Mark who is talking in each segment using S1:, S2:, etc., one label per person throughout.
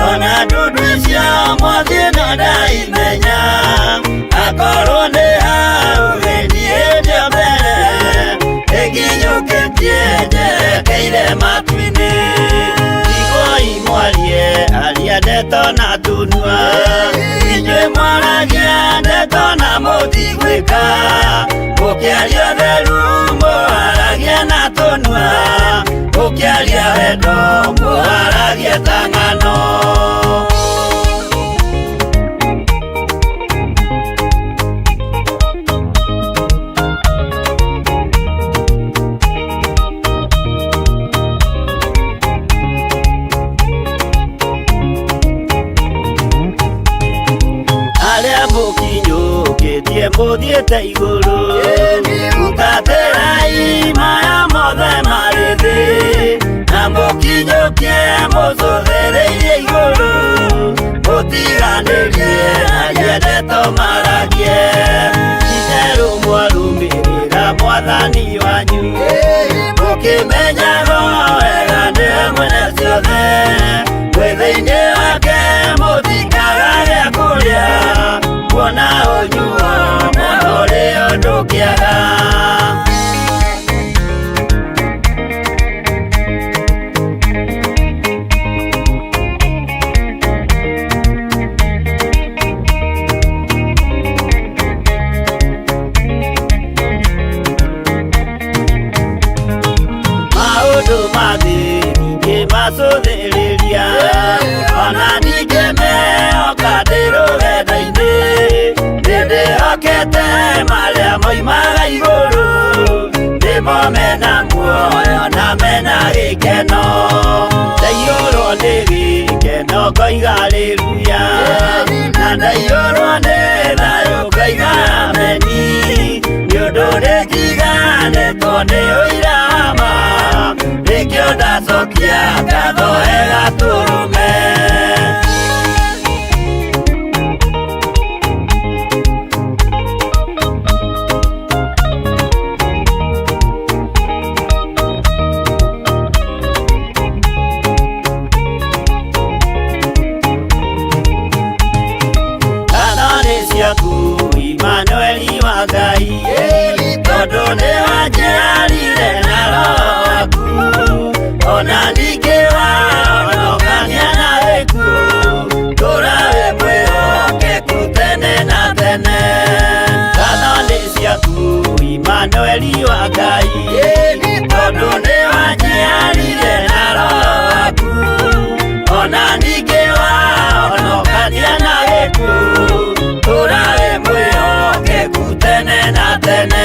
S1: Ona ndundu icio mothiĩ no ndaimenya. Akorwo nĩ hau gĩthiĩ ndĩ mbere, ĩnginyũkĩtie njerekeire matu-inĩ. Iguai mwarie aria ndeto na tunua, inyuĩ mwaragia ndeto na mũtigwĩka. Mũkĩaria ũtheru mũharagia na tũnua, mũkĩaria wendo mũharagia ta ng'ano. Arĩa mũkinyũkĩtie mũthiĩte igũrũ, hutatĩrai maya mothe marĩ thĩ, na mũkinyũkie mũcũthĩrĩirie igũrũ, mũtiganĩrie aria ndeto maragie. Itherũ mwarũmĩrĩra mwathani wanyu, mũkĩmenyaga wega nĩwe mwene ciothe, mwĩ thĩinĩ wake mũtikaga gĩa kũrĩa, kuona ũnyuo mũno ũrĩ ũndũ kĩaga. Maũndũ ma thĩ ndingĩmacũthĩrĩria, ona ndingĩmehoka ndĩ rũgendo-inĩ, nĩndĩhokete marĩa moimaga igũrũ, nĩmo mena muoyo na mena gĩkeno. Ndaiyũrwo nĩ gĩkeno ngoiga haleluya, na ndaiyũrwo nĩ thayũ ngoiga ameni, nĩ ũndũ nĩnjiganĩtwo nĩ ũira wa ma, nĩkĩo ndacokia ngatho wega tũrũme. Ngatho nĩ ciaku Imanueli wa Ngai, tondũ nĩ wanjiarire na roho waku, ona ningĩ wahonokania na gĩkuũ, tũra wĩ mwĩhokeku tene na tene. Ngatho nĩ ciaku Imanueli wa Ngai, tondũ nĩ wanjiarire na roho waku, ona ningĩ wahonokania na gĩkuũ, tũra wĩ mwĩhokeku tene na tene.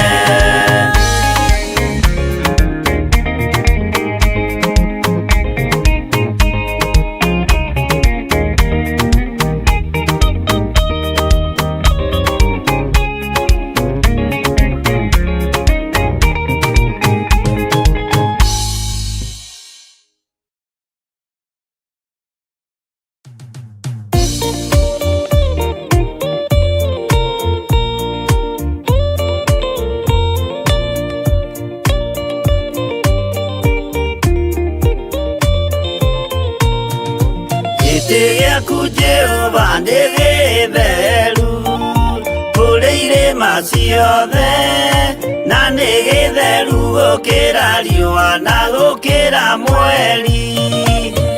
S1: Gĩtĩ gĩaku Jehova nĩ gĩtheru, kũrĩ irĩma ciothe, na nĩ gĩtheru gũkĩra riũa na gũkĩra mweri.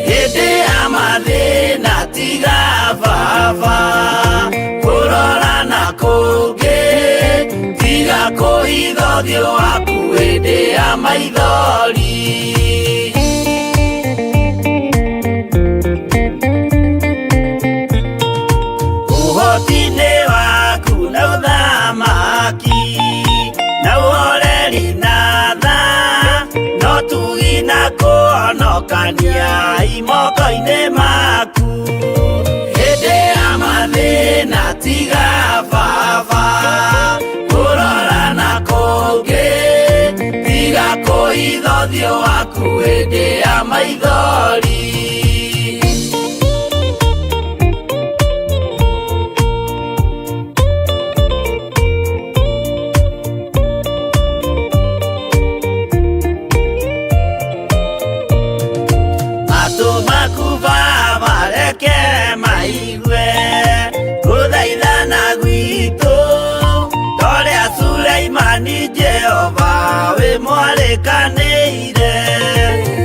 S1: Hĩndĩ ya mathĩna tiga baba, kũrora na kũngĩ, tiga kũhitha ũthiũ waku hĩndĩ ya maithori. Ũhoti-inĩ waku na ũthamaki, na ũhoreri na tha, no tugi na kũhonokania imoko-inĩ maku. Hĩndĩ ya mathĩna tiga baba, kũrora na kũngĩ, tiga kũhitha ũthiũ waku hĩndĩ ya maithori. Matũ ma aku Baba reke maigue gũthaithana gwitũ torĩa Suleimani Jehova wĩ mwarĩkanĩire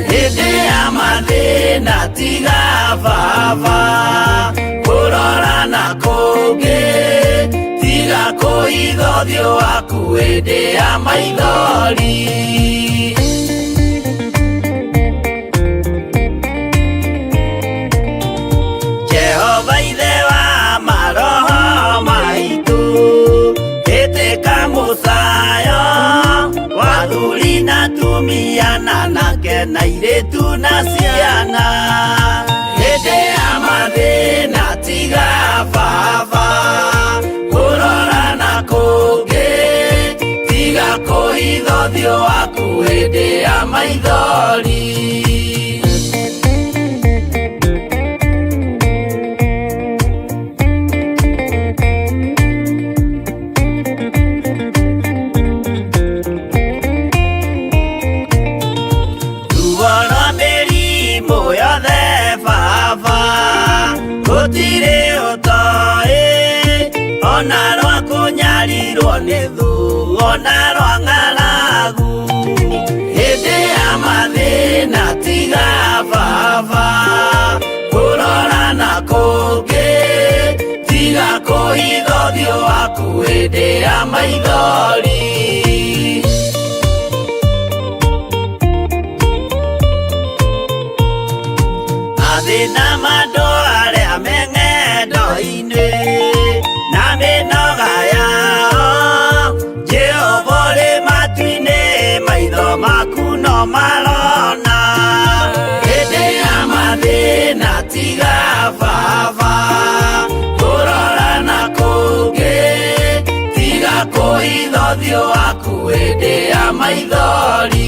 S1: hĩndĩ ya mathĩna tiga Baba kũrora na kũngĩ tiga kũhitha ũthiũ waku hĩndĩ ya maithori. Jehova ithe wa maroho maitũ ĩtĩka mũcayo wa athuri na atumia na anake na airĩtu na ciana hĩndĩ ya mathĩna tiga Baba kũrora na kũngĩ tiga kũhitha ũthiũ waku hĩndĩ ya maithori. Ruo rwa mĩrimũ yothe Baba gũtirĩ ũtoĩ ona rwa kũnyarirwo nĩ thũ ona rwa ng'aragu hĩndĩ ya mathĩna tiga Baba kũrora na kũngĩ tiga kũhitha ũthiũ waku hĩndĩ ya maithori. Mathĩna ma andũ arĩa me ng'endo-inĩ na mĩnoga yao Jehova ũrĩ matu-inĩ maitho maku no marona hĩndĩ ya mathĩna tiga Baba kũrora na kũngĩ tiga kũhitha ũthiũ waku hĩndĩ ya maithori.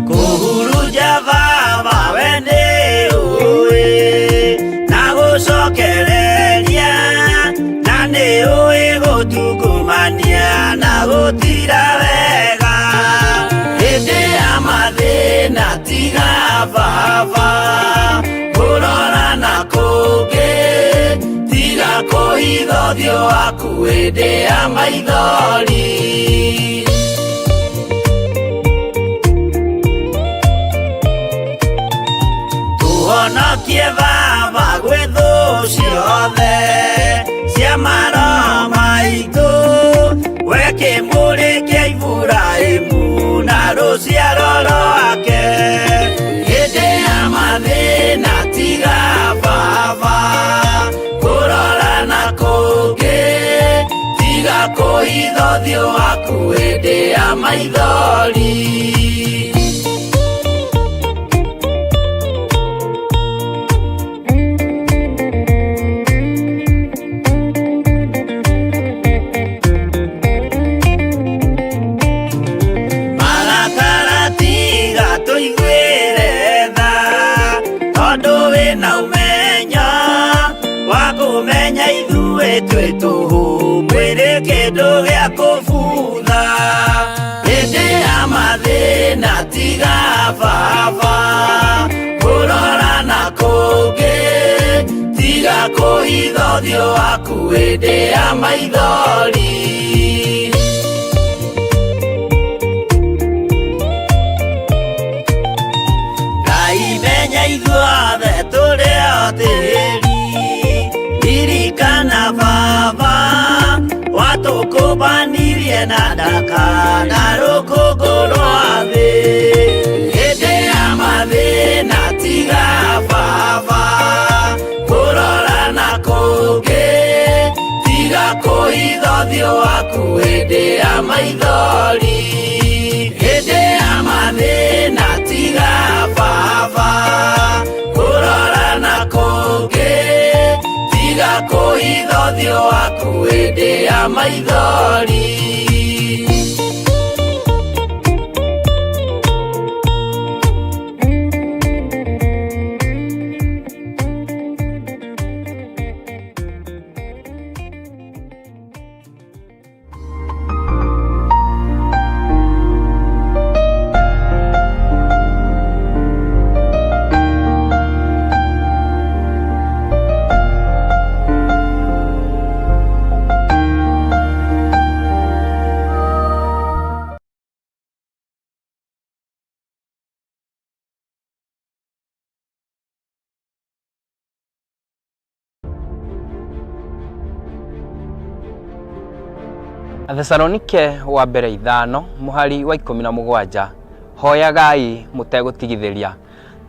S1: Kũhurunja Baba we nĩ ũĩ na gũcokereria na nĩ ũĩ gũtungumania na gũtira wega hĩndĩ ya mathĩna tiga Baba kũrora na kũngĩ tiga kũhitha ũthiũ waku hĩndĩ ya maithori. Tũhonokie Baba gwĩ thũ ciothe cia maroho maitũ we kĩmũrĩ kĩa Iburahĩmu na rũciaro rwake hĩndĩ ya mathĩna tiga Baba kũrora na kũngĩ tiga kũhitha ũthiũ waku hĩndĩ ya maithori. Marakara tiga tũiguĩre tha tondũ wĩna ũmenyo wa kũmenya ithuĩ twĩ tũhũ mwĩrĩ kĩndũ gĩa kũbutha hĩndĩ ya mathĩna tiga Baba kũrora na kũngĩ tiga kũhitha ũthiũ waku hĩndĩ ya maithori. Ngai menya ithuothe tũrĩ o tĩri ririkana Baba watũkũmbanirie na ndaka na rũkũngũ rwa thĩ hĩndĩ ya mathĩna tiga Baba kũrora na kũngĩ tiga kũhitha ũthiũ waku hĩndĩ ya maithori hĩndĩ ya mathĩna tiga Baba kũrora na kũngĩ tiga kũhitha ũthiũ waku hĩndĩ ya maithori.
S2: Athesalonike wa mbere 5 mũhari wa 17, hoyagai mũtegũtigithĩria.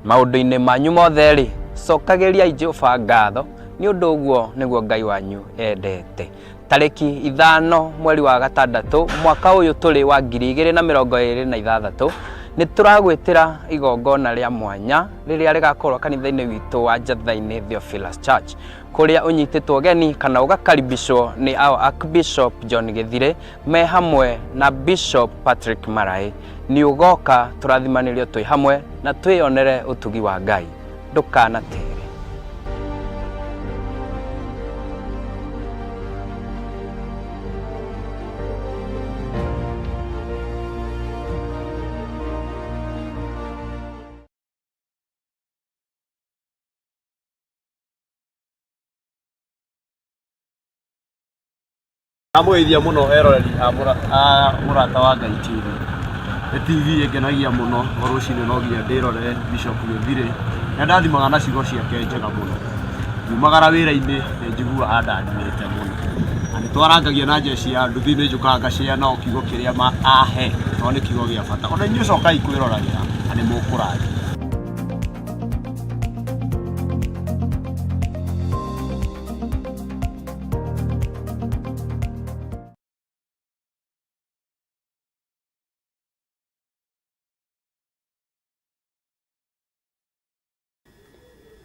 S2: Maũndũ-inĩ manyu mothe-rĩ, cokagĩriai Jehova ngatho, nĩ ũndũ ũguo nĩguo Ngai wanyu endete. Tarĩki 5 mweri wa 6 mwaka ũyũ tũrĩ wa 2026, nĩ tũragwĩtĩra igongona rĩa mwanya rĩrĩa rĩgakorwo kanitha-inĩ witũ wa Njatha-inĩ Theophilus Church, kũrĩa ũnyitĩtwo ũgeni kana ũgakaribishwo nĩ our Archbishop John Gĩthire me hamwe na Bishop Patrick Maraĩ. Nĩ ũgoka tũrathimanĩrio twĩ hamwe na twĩyonere ũtugi wa Ngai. Ndũkanatere.
S3: Ndamũgeithia mũno eroreri a Mũrata wa Ngai TV. Nĩ TV ĩngenagia mũno o rũcinĩ no nginya ndĩrorere Bishop Gĩthirĩ. Nĩ andathimaga na ciugo ciake njega mũno. Ngiumagara wĩra-inĩ nĩ njiguaga andathimĩte mũno. Na nĩ twarangagia na jeshi ya nduthi nĩ njũkaga ngacĩa nao kiugo kĩrĩa ahe tondũ nĩ kiugo gĩa bata. Ona inyuĩ cokai kwĩroragĩra na nĩ mũkũrathimwo.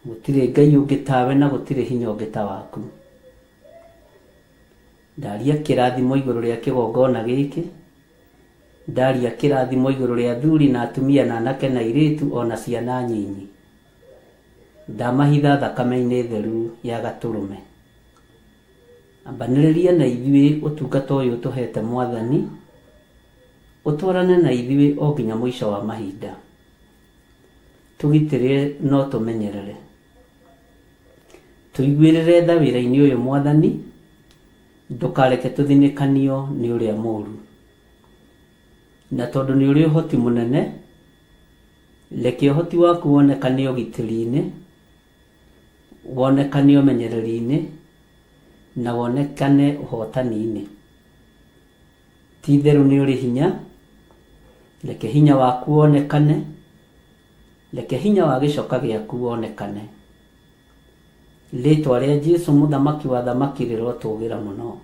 S4: Gũtirĩ Ngai ũngĩ tawe na gũtirĩ hinya ũngĩ ta waku. Ndaria kĩrathimo igũrũ rĩa kĩgongona gĩkĩ, ndaria kĩrathimo igũrũ rĩa athuri na atumia na anake na airĩtu o na ciana nyinyi. Ndamahitha thakame-inĩ theru ya Gatũrũme. Ambanĩrĩria na ithuĩ ũtungata ũyũ ũtũhete Mwathani, ũtwarane na ithuĩ o nginya mũico wa mahinda. Tũgitĩre na ũtũmenyerere. Tũiguĩrĩre tha wĩra-inĩ ũyũ Mwathani, ndũkareke tũthinĩkanio nĩ ũrĩa mũũru. Na tondũ nĩ ũrĩ ũhoti mũnene, reke ũhoti waku wonekane ũgitĩri-inĩ, wonekane ũmenyereri-inĩ, na wonekane ũhotani-inĩ. Ti itherũ nĩ ũrĩ hinya, reke hinya waku wonekane, reke hinya wa gĩcoka gĩaku wonekane. Rĩĩtwa rĩa Jesu mũthamaki wa athamaki rĩrotũgĩra mũno.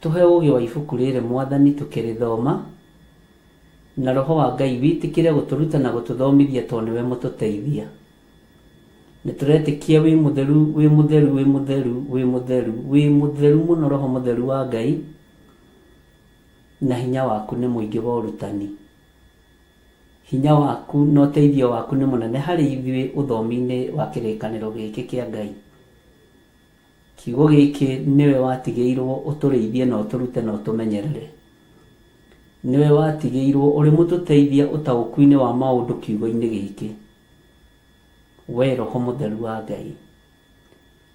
S4: Tũhe ũũgĩ wa ibuku rĩrĩ Mwathani tũkĩrĩthoma, na Roho wa Ngai wĩtĩkĩre gũtũruta na gũtũthomithia tondũ nĩwe mũtũteithia. Nĩ tũretĩkia wĩ mũtheru, wĩ mũtheru, wĩ mũtheru, wĩ mũtheru, wĩ mũtheru mũno Roho mũtheru wa Ngai, na hinya waku nĩ mũingĩ wa ũrutani. Hinya waku na ũteithio waku nĩ mũnene harĩ ithuĩ ũthomi-inĩ wa kĩrĩkanĩro gĩkĩ kĩa Ngai. Kiugo gĩkĩ nĩwe watigĩirwo ũtũrĩithie na ũtũrute na ũtũmenyerere. Nĩwe watigĩirwo ũrĩ mũtũteithia ũtaũku-inĩ wa maũndũ kiugo-inĩ gĩkĩ. We Roho Mũtheru wa Ngai.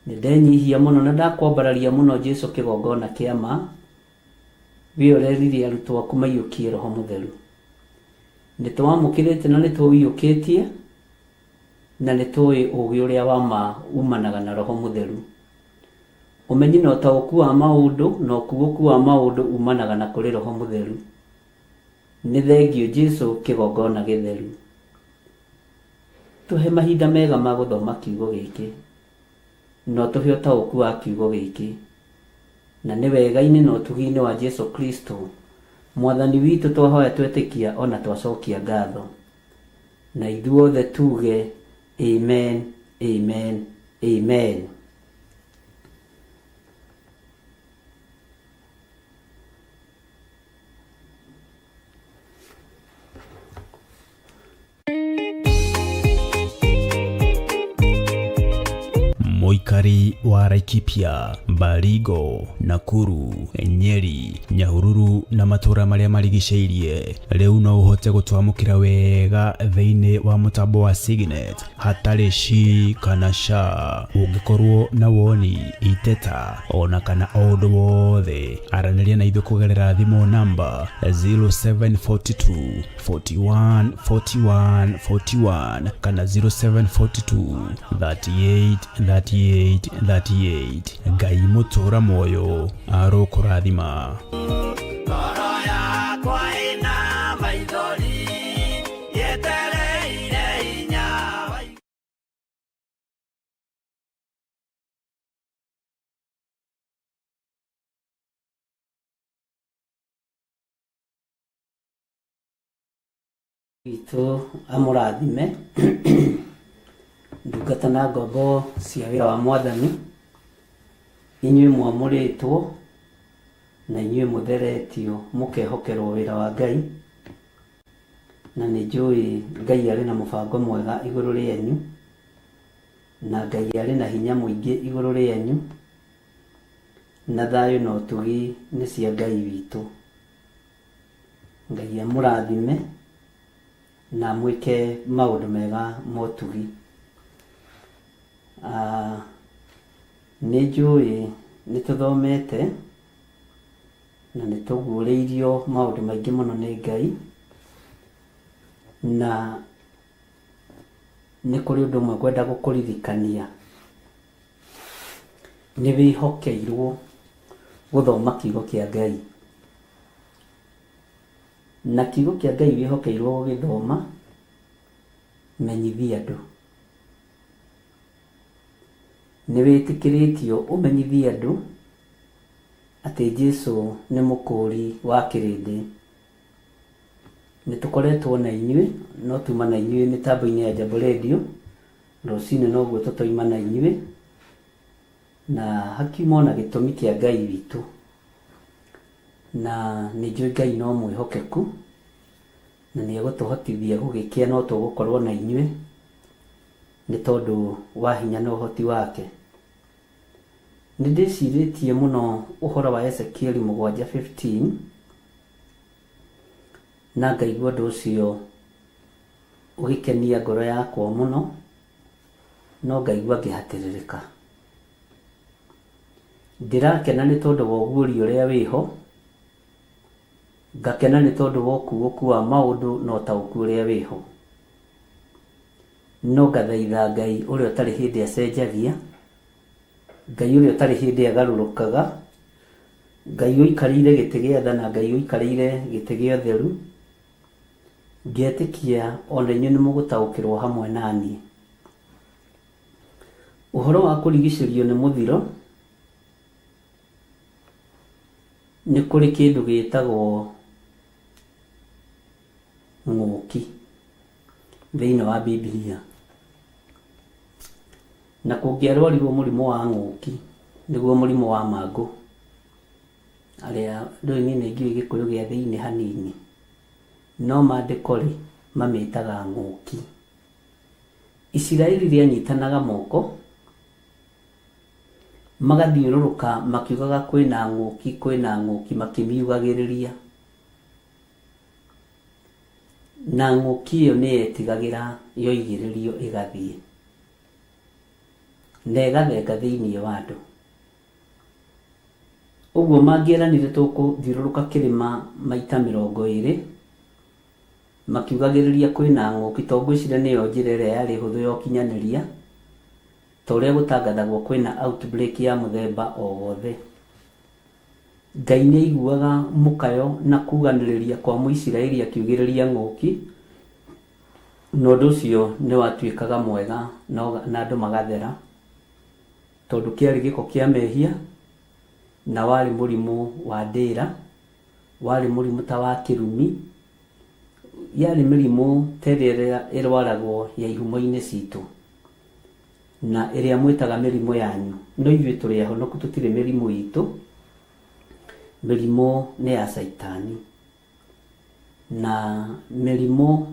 S4: Nĩ ndenyihia mũno na ndakwambararia mũno Jesu kĩgongona kĩa ma, we ũrerire arutwo aku maiyũkie Roho Mũtheru. Nĩ tũwamũkĩrĩte na nĩ tũũiyũkĩtie, na nĩ tũĩ ũũgĩ ũrĩa wa ma umanaga na Roho Mũtheru. Ũmenyi na ũtaũku wa maũndũ na ũkuũku wa maũndũ umanaga na kũrĩ Roho Mũtheru. Nĩ thengiũ Jesu kĩgongona gĩtheru. Tũhe mahinda mega ma gũthoma kiugo gĩkĩ, na ũtũhe ũtaũku wa kiugo gĩkĩ. Na nĩ wega-inĩ na ũtugi-inĩ wa Jesu Kristo, Mwathani witũ twahoya twetĩkia o na twacokia ngatho. Na ithuothe tuge, Amen, Amen, Amen.
S5: Mũikari wa Laikipia, Baringo, Nakuru, Nyeri, Nyahururu na matũũra marĩa marigicĩirie rĩu no ũhote gũtwamũkĩra wega thĩinĩ wa mũtambo wa Signet. Hatarĩ shi kana sha. Ũngĩkorwo na woni, iteta ona kana o ũndũ wothe, aranĩria na ithuĩ kũgerera thimũ namba 0742 41 41 41 kana 0742 38 38 38. Ngai mũtũra muoyo arokũrathima.
S1: Ngoro yakwa ĩna maithori yetereire hinya wa
S4: Witũ amũrathime ndungata na ngombo cia wĩra wa Mwathani, inyuĩ mwamũrĩtwo na inyuĩ mũtheretio mũkehokerwo wĩra wa Ngai, na nĩ njũĩ Ngai arĩ na mũbango mwega igũrũ rĩanyu, na Ngai arĩ na hinya mũingĩ igũrũ rĩanyu, na thayũ na ũtugi nĩ cia Ngai witũ. Ngai amũrathime na amwĩke maũndũ mega ma ũtugi. Ah, nĩ njũĩ nĩ tũthomete na nĩ tũguũrĩirio maũndũ maingĩ mũno nĩ Ngai, na nĩ kũrĩ ũndũ ũmwe ngwenda gũkũririkania. Nĩ wĩhokeirwo gũthoma kiugo kĩa Ngai. Na kiugo kĩa Ngai wĩhokeirwo gũgĩthoma, menyithia andũ. Nĩ wĩtĩkĩrĩtio ũmenyithie andũ atĩ Jesu nĩ mũkũũri wa kĩrĩndĩ. Nĩ tũkoretwo na inyuĩ, no tuma na inyuĩ mĩtambo-inĩ ya Jambo Radio, rũcinĩ noguo tũtoima na inyuĩ, na hakiuma ona gĩtũmi kĩa Ngai witũ. Na nĩ njũĩ Ngai no mwĩhokeku, na nĩ egũtũhotithia gũgĩkĩa no tũgũkorwo na inyuĩ, nĩ tondũ wa hinya na ũhoti wake. Nĩ ndĩcirĩtie mũno ũhoro wa Ezekieli 7:15, na ngaigua ũndũ ũcio ũgĩkenia ngoro yakwa mũno, no ngaigua ngĩhatĩrĩrĩka. Ndĩrakena nĩ tondũ wa ũguũrio ũrĩa wĩho, ngakena nĩ tondũ wa ũkuũku wa maũndũ na ũtaũku ũrĩa wĩho. No ngathaitha Ngai ũrĩa ũtarĩ hĩndĩ acenjagia, Ngai ũrĩa ũtarĩ hĩndĩ agarũrũkaga, Ngai ũikarĩire gĩtĩ gĩa tha na Ngai ũikarĩire gĩtĩ gĩa ũtheru, ngetĩkia ona inyuĩ nĩ mũgũtaũkĩrwo hamwe na niĩ. Ũhoro wa kũrigicĩrio nĩ mũthiro, nĩ kũrĩ kĩndũ gĩtagwo ng'ũki thĩinĩ wa Bibilia. Na kũngĩarwarirwo mũrimũ wa ng'ũki, nĩguo mũrimũ wa mangũ, arĩa ndũĩ niĩ nĩ njũĩ Gĩkũyũ gĩa thĩinĩ hanini, no maandĩko rĩ, mamĩtaga ng'ũki. Isiraeli rĩanyitanaga moko, magathiũrũrũka makiugaga kwĩna ng'ũki, kwĩna ng'ũki, makĩmiugagĩrĩria. Na ng'ũki ĩyo nĩ yetigagĩra yoigĩrĩrio ĩgathiĩ, na ĩgathenga thĩinĩ wa andũ. Ũguo mangĩeranire tũkũthiũrũrũka kĩrĩma maita 20, makiugagĩrĩria kwĩna ng'ũki, tondũ ngwĩciria nĩyo njĩra ĩrĩa yarĩ hũthũ ya ũkinyanĩria, ta ũrĩa gũtangathagwo kwĩna outbreak ya mũthemba o wothe. Ngai nĩ aiguaga mũkayo na kuganĩrĩria kwa Mũisiraeli akiugĩrĩria ng'ũki, na ũndũ ũcio nĩ watuĩkaga mwega na andũ magathera, tondũ kĩarĩ gĩko kĩa mehia, na warĩ mũrimũ wa ndĩra, warĩ mũrimũ ta wa kĩrumi, yarĩ mĩrimũ ta ĩrĩa ĩrwaragwo ya ihumo-inĩ citũ, na ĩrĩa mwĩtaga mĩrimũ yanyu. No ithuĩ tũrĩ ahonoku, tũtirĩ mĩrimũ itũ. Mĩrimũ nĩ ya caitani, na mĩrimũ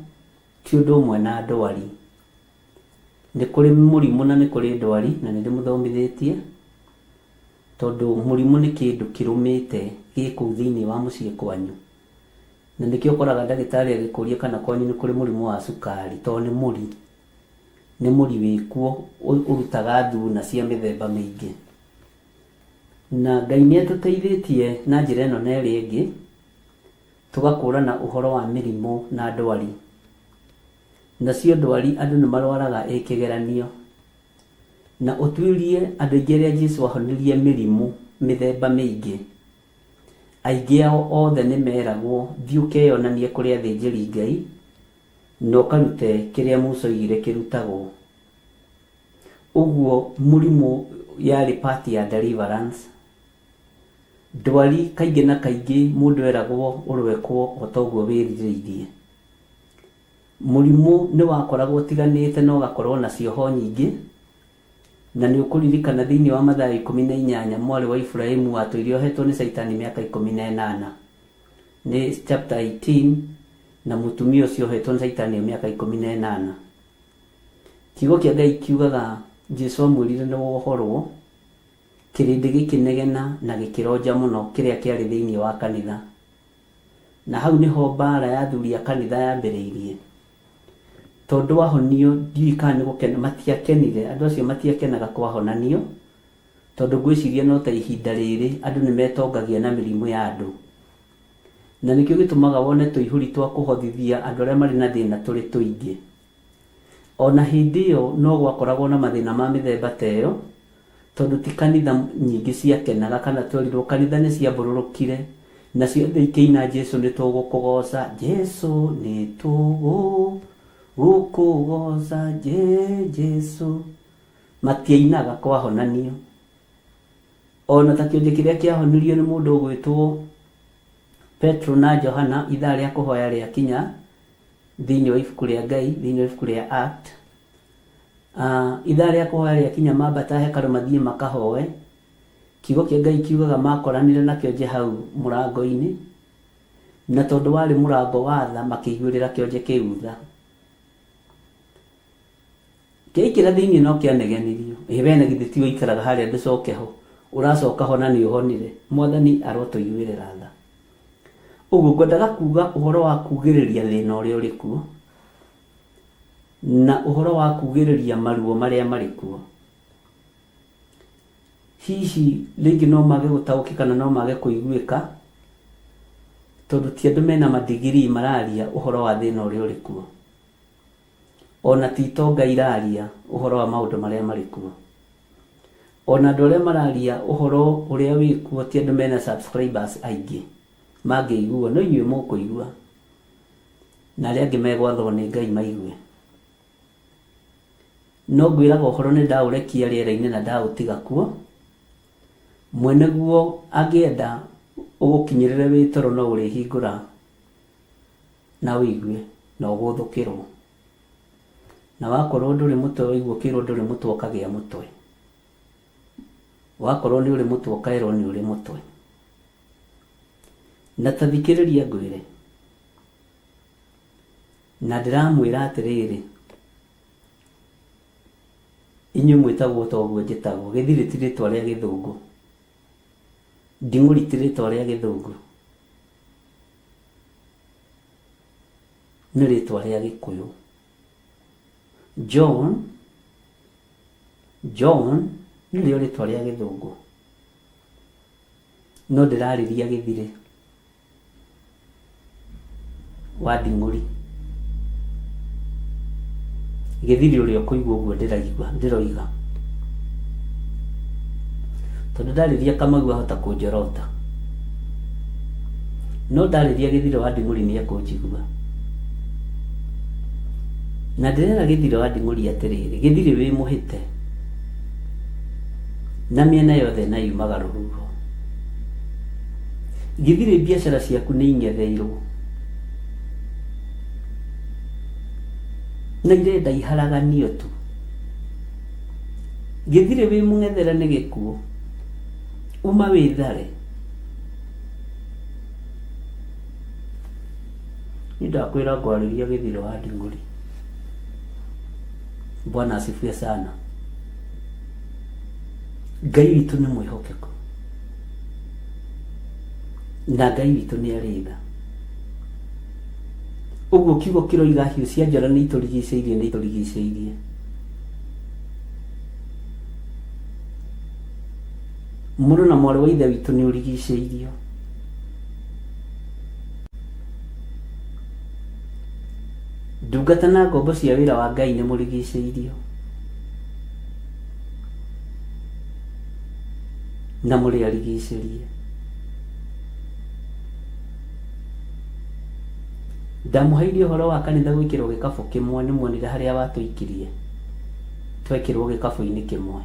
S4: ti ũndũ ũmwe na ndwari. Nĩ kũrĩ mũrimũ na nĩ kũrĩ ndwari, na nĩ ndĩmũthomithĩtie, tondũ mũrimũ nĩ kĩndũ kĩrũmĩte gĩ kũu thĩinĩ wa mũciĩ kwanyu. Na nĩkĩo ũkoraga ndagĩtarĩ agĩkũria kana kwanyu nĩ kũrĩ mũrimũ wa cukari, tondũ nĩ mũri. Nĩ mũri wĩkuo ũrutaga thuna cia mĩthemba mĩingĩ. Na Ngai nĩ atũteithĩtie na njĩra ĩno na ĩrĩa ĩngĩ, tũgakũrana ũhoro wa mĩrimũ na ndwari. Nacio ndwari andũ nĩ marwaraga ĩ kĩgeranio. Na ũtuĩrie andũ aingĩ arĩa Jesu ahonirie mĩrimũ mĩthemba mĩingĩ, aingĩ ao othe nĩ meragwo thiĩ ũkeyonanie kũrĩ athĩnjĩri Ngai na ũkarute kĩrĩa Musa oigire kĩrutagwo. Ũguo mũrimũ yarĩ part ya deliverance. Ndwari kaingĩ na kaingĩ mũndũ eragwo ũrwekwo o ta ũguo wĩrirĩirie. Mũrimũ nĩ wakoragwo ũtiganĩte na ũgakorwo na cioho nyingĩ, na nĩ ũkũririkana thĩinĩ wa Mathayo 18 mwarĩ wa Iburahimu watũire ohetwo nĩ Caitani mĩaka 18. Nĩ chapter 18 na mũtumia ũcio ohetwo nĩ Caitani mĩaka 18. Kiugo kĩa Ngai kiugaga Jesu amwĩrire nĩ wohorwo, kĩrĩndĩ gĩkĩnegena na gĩkĩronja mũno kĩrĩa kĩarĩ thĩinĩ wa kanitha. Na hau nĩho mbaara ya athuri a kanitha yambĩrĩirie. Tondũ ahonio ndiũĩ kana nĩ gũkena, matiakenire, andũ acio matiakenaga kwahonanio, tondũ ngwĩciria no ta ihinda rĩrĩ andũ nĩ metongagia na mĩrimũ ya andũ. Na nĩkĩo gĩtũmaga wone tũihũri twa kũhothithia andũ arĩa marĩ na thĩna tũrĩ tũingĩ. O na hĩndĩ ĩyo no gwakoragwo na mathĩna ma mĩthemba ta ĩyo, tondũ ti kanitha nyingĩ ciakenaga kana twerirwo kanitha nĩ ciambũrũrũkire na ciothe ikĩina Jesu nĩ tũgũkũgoca, Jesu nĩ tũgũkũgoca, Jesu. Matiainaga kwahonanio. O na ta kĩonje kĩrĩa kĩahonirio nĩ mũndũ ũgwĩtwo Petro na Johana ithaa rĩa kũhoya rĩakinya, thĩinĩ wa ibuku rĩa Ngai, thĩinĩ wa ibuku rĩa Act, ithaa rĩa kũhoya rĩakinya mambata hekarũ mathiĩ makahoe, kiugo kĩa Ngai kiugaga makoranire na kĩonje hau mũrango-inĩ, na tondũ warĩ mũrango wa tha makĩiguĩrĩra kĩonje kĩu tha. Kĩaingĩra thĩinĩ no kĩanegenirio, ĩ we na githĩ tiwe ũikaraga harĩa ndũcoke ho, ũracoka ho na nĩ ũhonire. Mwathani arotũiguĩrĩra tha. Ũguo ngwendaga kuga ũhoro wa kugĩrĩria thĩna ũrĩa ũrĩ kuo, na ũhoro wa kugĩrĩria maruo marĩa marĩ kuo. Hihi rĩngĩ no mage gũtaũkĩka na no mage kũiguĩka, tondũ ti andũ mena madigiri mararia ũhoro wa thĩna ũrĩa ũrĩ kuo. Ona ti itonga iraria ũhoro wa maũndũ marĩa marĩ kuo. Ona andũ arĩa mararia ũhoro ũrĩa wĩ kuo ti andũ mena subscribers aingĩ mangĩiguo, no inyuĩ mũkũigua na arĩa angĩ megwathwo nĩ Ngai maigue. No ngwĩraga ũhoro nĩ ndaũrekia rĩera-inĩ na ndaũtiga kuo, mwene guo angĩenda ũgũkinyĩrĩre wĩ toro no ũrĩhingũra na ũigue na ũgũthũkĩrwo. Na wakorwo ndũrĩ mũtwe waigua ũkĩrwo ndũrĩ mũtwe ũkagĩa mũtwe. Wakorwo nĩ ũrĩ mũtwe ũkaĩrwo nĩ ũrĩ mũtwe. Na ta thikĩrĩria ngwĩre, na ndĩramwĩra atĩrĩrĩ, inyuĩ mwĩtagwo ta ũguo njĩtagwo, gĩthirĩ ti rĩtwa rĩa gĩthũngũ, nding'ũri ti rĩtwa rĩa gĩthũngũ, nĩ rĩtwa rĩa gĩkũyũ. John, John nĩrĩo rĩtwa rĩa gĩthũngũ, no ndĩrarĩria gĩthirĩ wa nding'ũri. Gĩthirĩ ũrĩa ũkũigua ũguo ndĩraigua ndĩroiga, tondũ ndarĩria Kamau ahota kũnjorota, no ndarĩria Gĩthirĩ wa Nding'ũri nĩ ekũnjigua. Na ndĩrera Gĩthirĩ wa Nding'ũri atĩrĩrĩ, Gĩthirĩ wĩ mũhĩte na mĩena yothe na yumaga rũhuho. Gĩthirĩ biacara ciaku nĩ ing'etheirwo na irenda iharaganio tu. Gĩthirĩ wĩ mũng'ethere nĩ gĩkuũ, uma wĩthare. Niĩ ndakwĩra ngwarĩria Gĩthirĩ wa Nding'ũri. Bwana asifiwe sana. Ngai witũ nĩ mwĩhokeku na Ngai witũ nĩ arĩ tha. Ũguo kiugo kĩroiga hiũ cia njora nĩ itũrigicĩirie nĩ itũrigicĩirie. Mũrũ na mwarĩ wa Ithe witũ nĩ ũrigicĩirio. Ndungata na ngombo cia wĩra wa Ngai nĩ mũrigicĩirio. Na mũrĩ arigicĩrie. Ndamũheire ũhoro wa kanitha gwĩkĩrwo gĩkabũ kĩmwe nĩ muonire harĩa watũikirie. Twekĩrwo gĩkabũ-inĩ kĩmwe.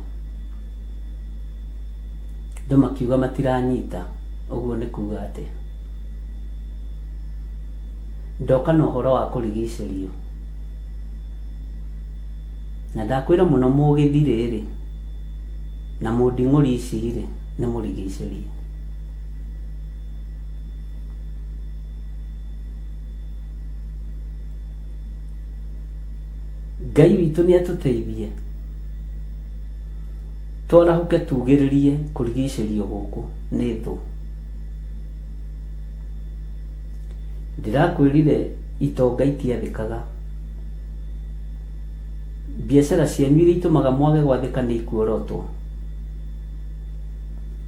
S4: Andũ makiuga matiranyita, ũguo nĩ kuga atĩa? Ndoka na ũhoro wa kũrigicĩrio. Na ndakwĩra mũno mũgĩthirĩ-rĩ, na mũnding'ũri ici-rĩ, nĩ mũrigicĩrie. Ngai witũ nĩ atũteithie twarahũke tugĩrĩrie kũrigicĩrio gũkũ nĩ thũ. Ndĩrakwĩrire itonga itiathĩkaga. Biacara cianyu iria itũmaga mwage gwathĩka nĩ ikuorotwo.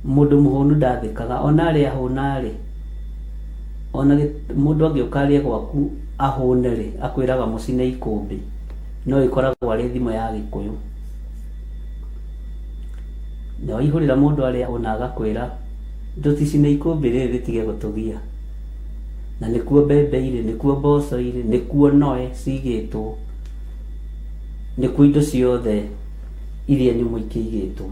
S4: Mũndũ mũhũnu ndathĩkaga, ona arĩa ahũna-rĩ, ona mũndũ angĩũka arĩe gwaku ahũne-rĩ, akwĩraga mũcine ikũmbĩ, no ĩkoragwo arĩ thimo ya Gĩkũyũ. Na waihũrĩra mũndũ arĩa ahũna agakwĩra ndũticine ikũmbĩ rĩrĩ rĩtige gũtũgia. Na nĩkuo mbembe irĩ, nĩkuo mboco irĩ, nĩkuo noe cigĩtwo, nĩkuo indo ciothe iria nyũmũ ikĩigĩtwo.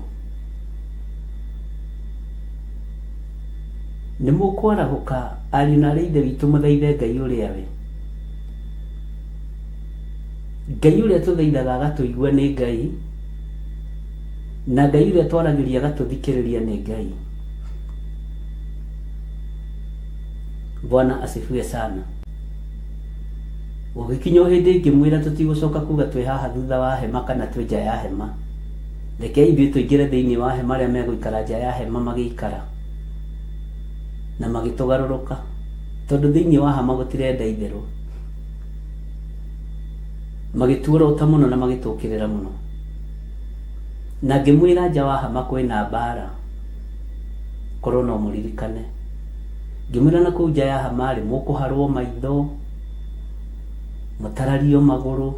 S4: Nĩ mũkwarahũka ariũ na aarĩ a Ithe witũ mũthaithe Ngai ũrĩa we. Ngai ũrĩa tũthaithaga agatũigua nĩ Ngai, na Ngai ũrĩa twaragĩria agatũthikĩrĩria nĩ Ngai. Bwana asifiwe sana. Gũgĩkinya o hĩndĩ ngĩmwĩra tũtigũcoka kuga twĩ haha thutha wa hema kana twĩ nja ya hema. Rekei ithuĩ tũingĩre thĩinĩ wa hema arĩa megũikara nja ya hema magĩikara. Na magĩtũgarũrũka. Tondũ thĩinĩ wa hema gũtirenda itherũ. Magĩtuorota mũno na magĩtũkĩrĩra mũno. Na ngĩmwĩra nja wa hema kwĩna mbara. Korwo no mũririkane. Ngĩmwĩra na kũu nja ya hema-rĩ, mũkũharwo maitho, mũtarario magũrũ.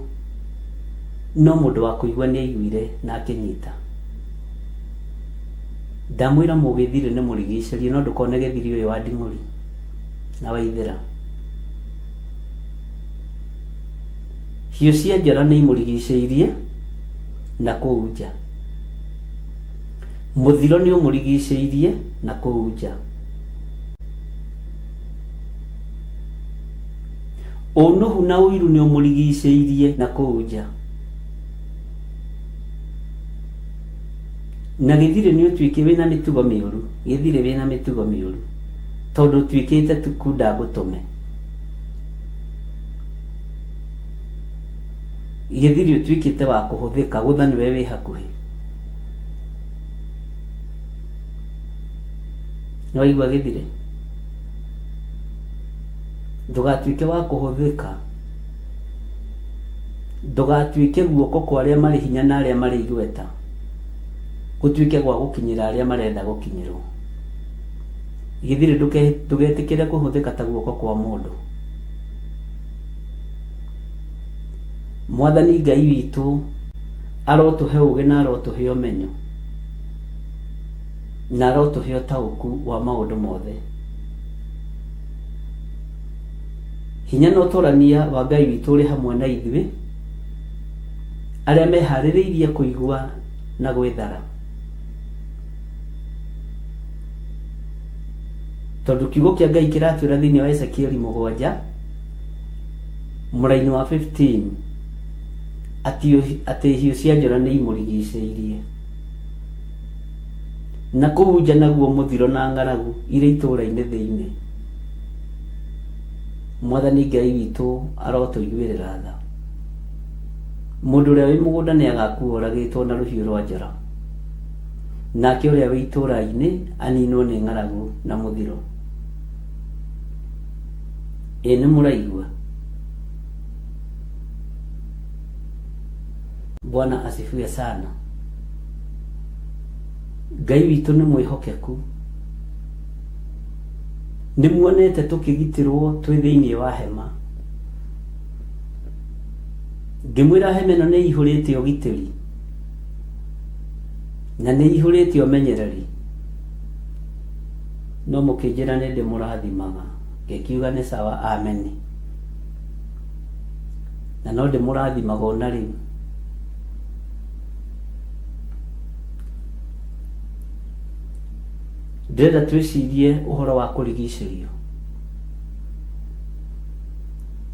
S4: No mũndũ wa kũigua nĩ aiguire na akĩnyita. Ndamwĩra mũgĩthirĩ nĩ mũrigicĩrie no ndũkone gĩthiri ũyũ wa nding'ũri na waithĩra. Hiũ cia njora nĩ imũrigicĩirie na kũu nja. Mũthiro nĩ ũmũrigicĩirie na kũu nja. Ũnũhu na ũiru nĩ ũmũrigicĩirie na kũu nja. Na gĩthirĩ nĩ ũtuĩke wĩna mĩtugo mĩũru, gĩthirĩ wĩna mĩtugo mĩũru, tondũ ũtuĩkĩte tu kunda ngũtũme. Gĩthirĩ ũtuĩkĩte wa kũhũthĩka, gũtha nĩwe wĩ hakuhĩ. Nĩ waigua gĩthirĩ? Ndũgatuĩke wa kũhũthĩka, ndũgatuĩke guoko kwa arĩa marĩ hinya na arĩa marĩ igweta, gũtuĩke gwa gũkinyĩra arĩa marenda gũkinyĩrwo. Gĩthirĩ ndũgetĩkĩre kũhũthĩka ta guoko kwa mũndũ. Mwathani Ngai witũ arotũhe ũũgĩ na arotũhe ũmenyo na arotũhe ũtaũku wa maũndũ mothe. Hinya na ũtorania wa Ngai witũ ũrĩ hamwe na ithuĩ arĩa meharĩrĩirie kũigua na gwĩthara. Tondũ kiugo kĩa Ngai kĩratwĩra thĩinĩ wa Ezekieli mũgwanja mũraini wa 15 atĩ hiũ cia njora nĩ imũrigicĩirie. Na kũu nja naguo mũthiro na ng'aragu irĩ itũũra-inĩ thĩinĩ. Mwathani Ngai witũ arotũiguĩrĩra tha. Mũndũ ũrĩa wĩ mũgũnda nĩ agakua oragĩtwo na rũhiũ rwa njora, nake ũrĩa wĩ itũũra-inĩ aninwo nĩ ng'aragu na mũthiro. Ĩ nĩ mũraigua? Bwana asifiwe sana. Ngai witũ nĩ mwĩhokeku. Nĩ muonete tũkĩgitĩrwo twĩ thĩinĩ wa hema. Ngĩmwĩra hema ĩno nĩ ĩihũrĩte ũgitĩri na nĩ ĩihũrĩte ũmenyereri, no mũkĩnjĩra nĩ ndĩmũrathimaga. Ngĩkiuga nĩ sawa, ameni. Na no ndĩmũrathimaga ona rĩu. Ndĩrenda twĩcirie ũhoro wa kũrigicĩrio.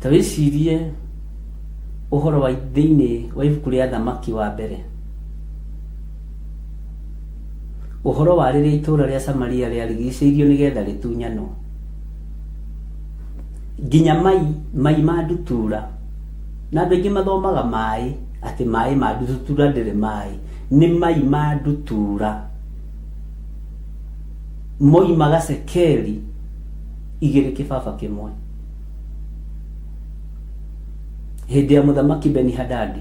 S4: Ta wĩcirie ũhoro wa thĩinĩ wa ibuku rĩa Thamaki wa mbere. Ũhoro wa rĩrĩa itũũra rĩa Samaria rĩarigicĩirio nĩgetha rĩtunyanwo. Nginya mai, mai ma ndutura. Na andũ aingĩ mathomaga maĩ, atĩ maĩ ma ndutura ndĩrĩ maĩ. Nĩ mai ma ndutura. Moimaga cekeri igĩrĩ kĩbaba kĩmwe. Hĩndĩ ya mũthamaki Beni-Hadadi.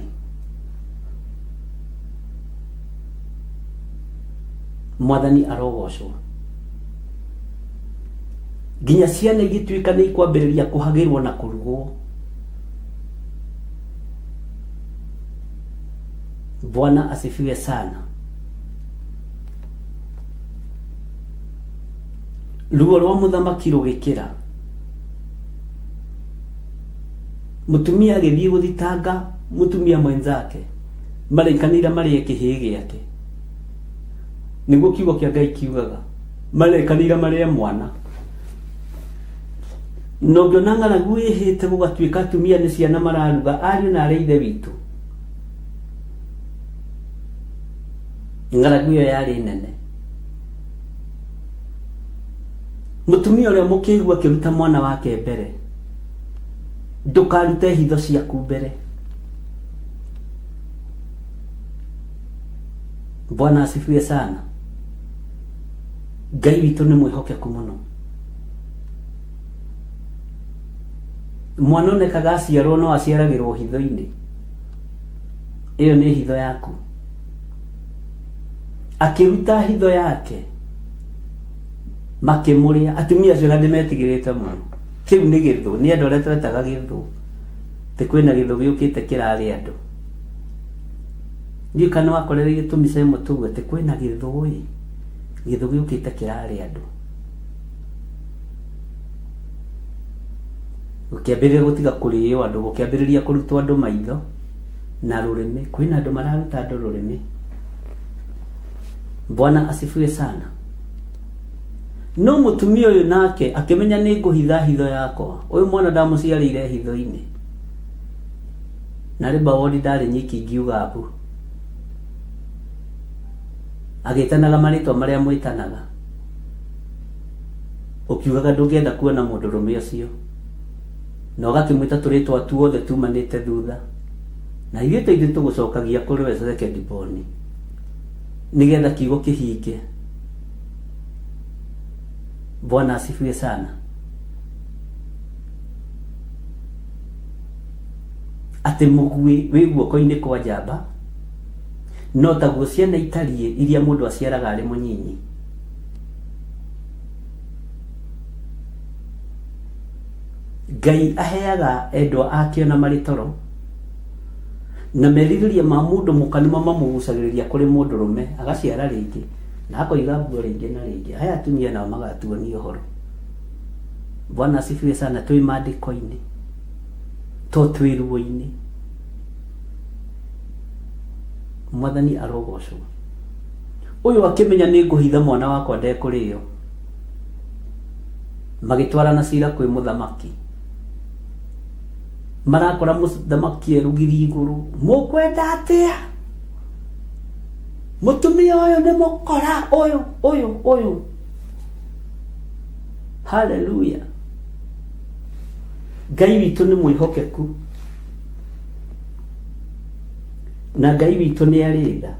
S4: Mwathani arogocwo. Nginya ciana igĩtuĩka nĩ ikwambĩrĩria kũhagĩrwo na kũrugwo. Bwana asifiwe sana. Ruo rwa mũthamaki rũgĩkĩra. Mũtumia agĩthiĩ gũthitanga mũtumia mwenzake marĩkanĩire marĩe kĩhĩĩ gĩake. Nĩguo kiugo kĩa Ngai kiugaga. Marĩkanĩire marĩe mwana. Na ũngĩona ng'aragu ĩhĩte gũgatuĩka atumia nĩ ciana mararuga ariũ na arĩ ithe witũ. Ng'aragu ĩyo yarĩ nene. Mũtumia ũrĩa mũkĩgu akĩruta mwana wake mbere. Ndũkarute hitho ciaku mbere. Bwana asifiwe sana. Ngai witũ nĩ mwĩhokeku mũno. Mwana onekaga aciarwo no aciaragĩrwo hitho-inĩ. Ĩyo nĩ hitho yaku. Akĩruta hitho yake makĩmũrĩa. Atumia acio na ndĩmetigĩrĩte mũno. Kĩu nĩ gĩthũ, nĩ andũ arĩa twetaga gĩthũ. Atĩ kwĩna gĩthũ gĩũkĩte kĩrarĩa andũ. Ndiũĩ kana nĩwakorereire tũmbica ĩmwe tũu atĩ kwĩna gĩthũ ĩ, gĩthũ gĩũkĩte kĩrarĩa andũ. Gũkĩambĩrĩria gũtiga kũrĩo andũ, gũkĩambĩrĩria kũrutwo andũ maitho na rũrĩmĩ. Kwĩna andũ mararuta andũ rũrĩmĩ. Bwana asifiwe sana. No mũtumia ũyũ nake akĩmenya nĩ ngũhitha hitho yakwa. Ũyũ mwana ndamũciarĩire hitho-inĩ. Na rĩ bawoni ndarĩ nyiki ngiuga mbu. Agĩtanaga marĩtwa marĩa mwĩtanaga. Ũkiugaga ndũngĩenda kuona mũndũrũme ũcio. Na ũgakĩmwĩta tũrĩtwa tuothe tumanĩte thutha. Na ithuĩ to ithuĩ tũgũcokagia kũrĩ we second born. Nĩgetha kiugo kĩhinge. Bwana asifiwe sana. Atĩ mũguĩ wĩ guoko-inĩ kwa njamba no taguo ciana itariĩ iria mũndũ aciaraga arĩ mũnyinyi. Ngai aheaga endwa ake ona marĩ toro, na merirĩria ma mũndũ mũka nĩmo mamũgucagĩrĩria kũrĩ mũndũrũme, agaciara rĩngĩ na akoiga nguo rĩngĩ na rĩngĩ. Aya atumia nao magatuonia ũhoro. Bwana asifiwe sana, twĩ maandĩko-inĩ to twĩ ruo-inĩ. Mwathani arogocwo. Ũyũ akĩmenya nĩ ngũhitha mwana wakwa ndekũrĩo. Magĩtwarana cira kwĩ mũthamaki. Marakora mũthamaki e rũgiri igũrũ. Mũkwenda atĩa? Mũtumia ũyũ nĩ mũkora ũyũ ũyũ ũyũ. Haleluya. Ngai witũ nĩ mwĩhokeku. Na Ngai witũ nĩ arĩ tha.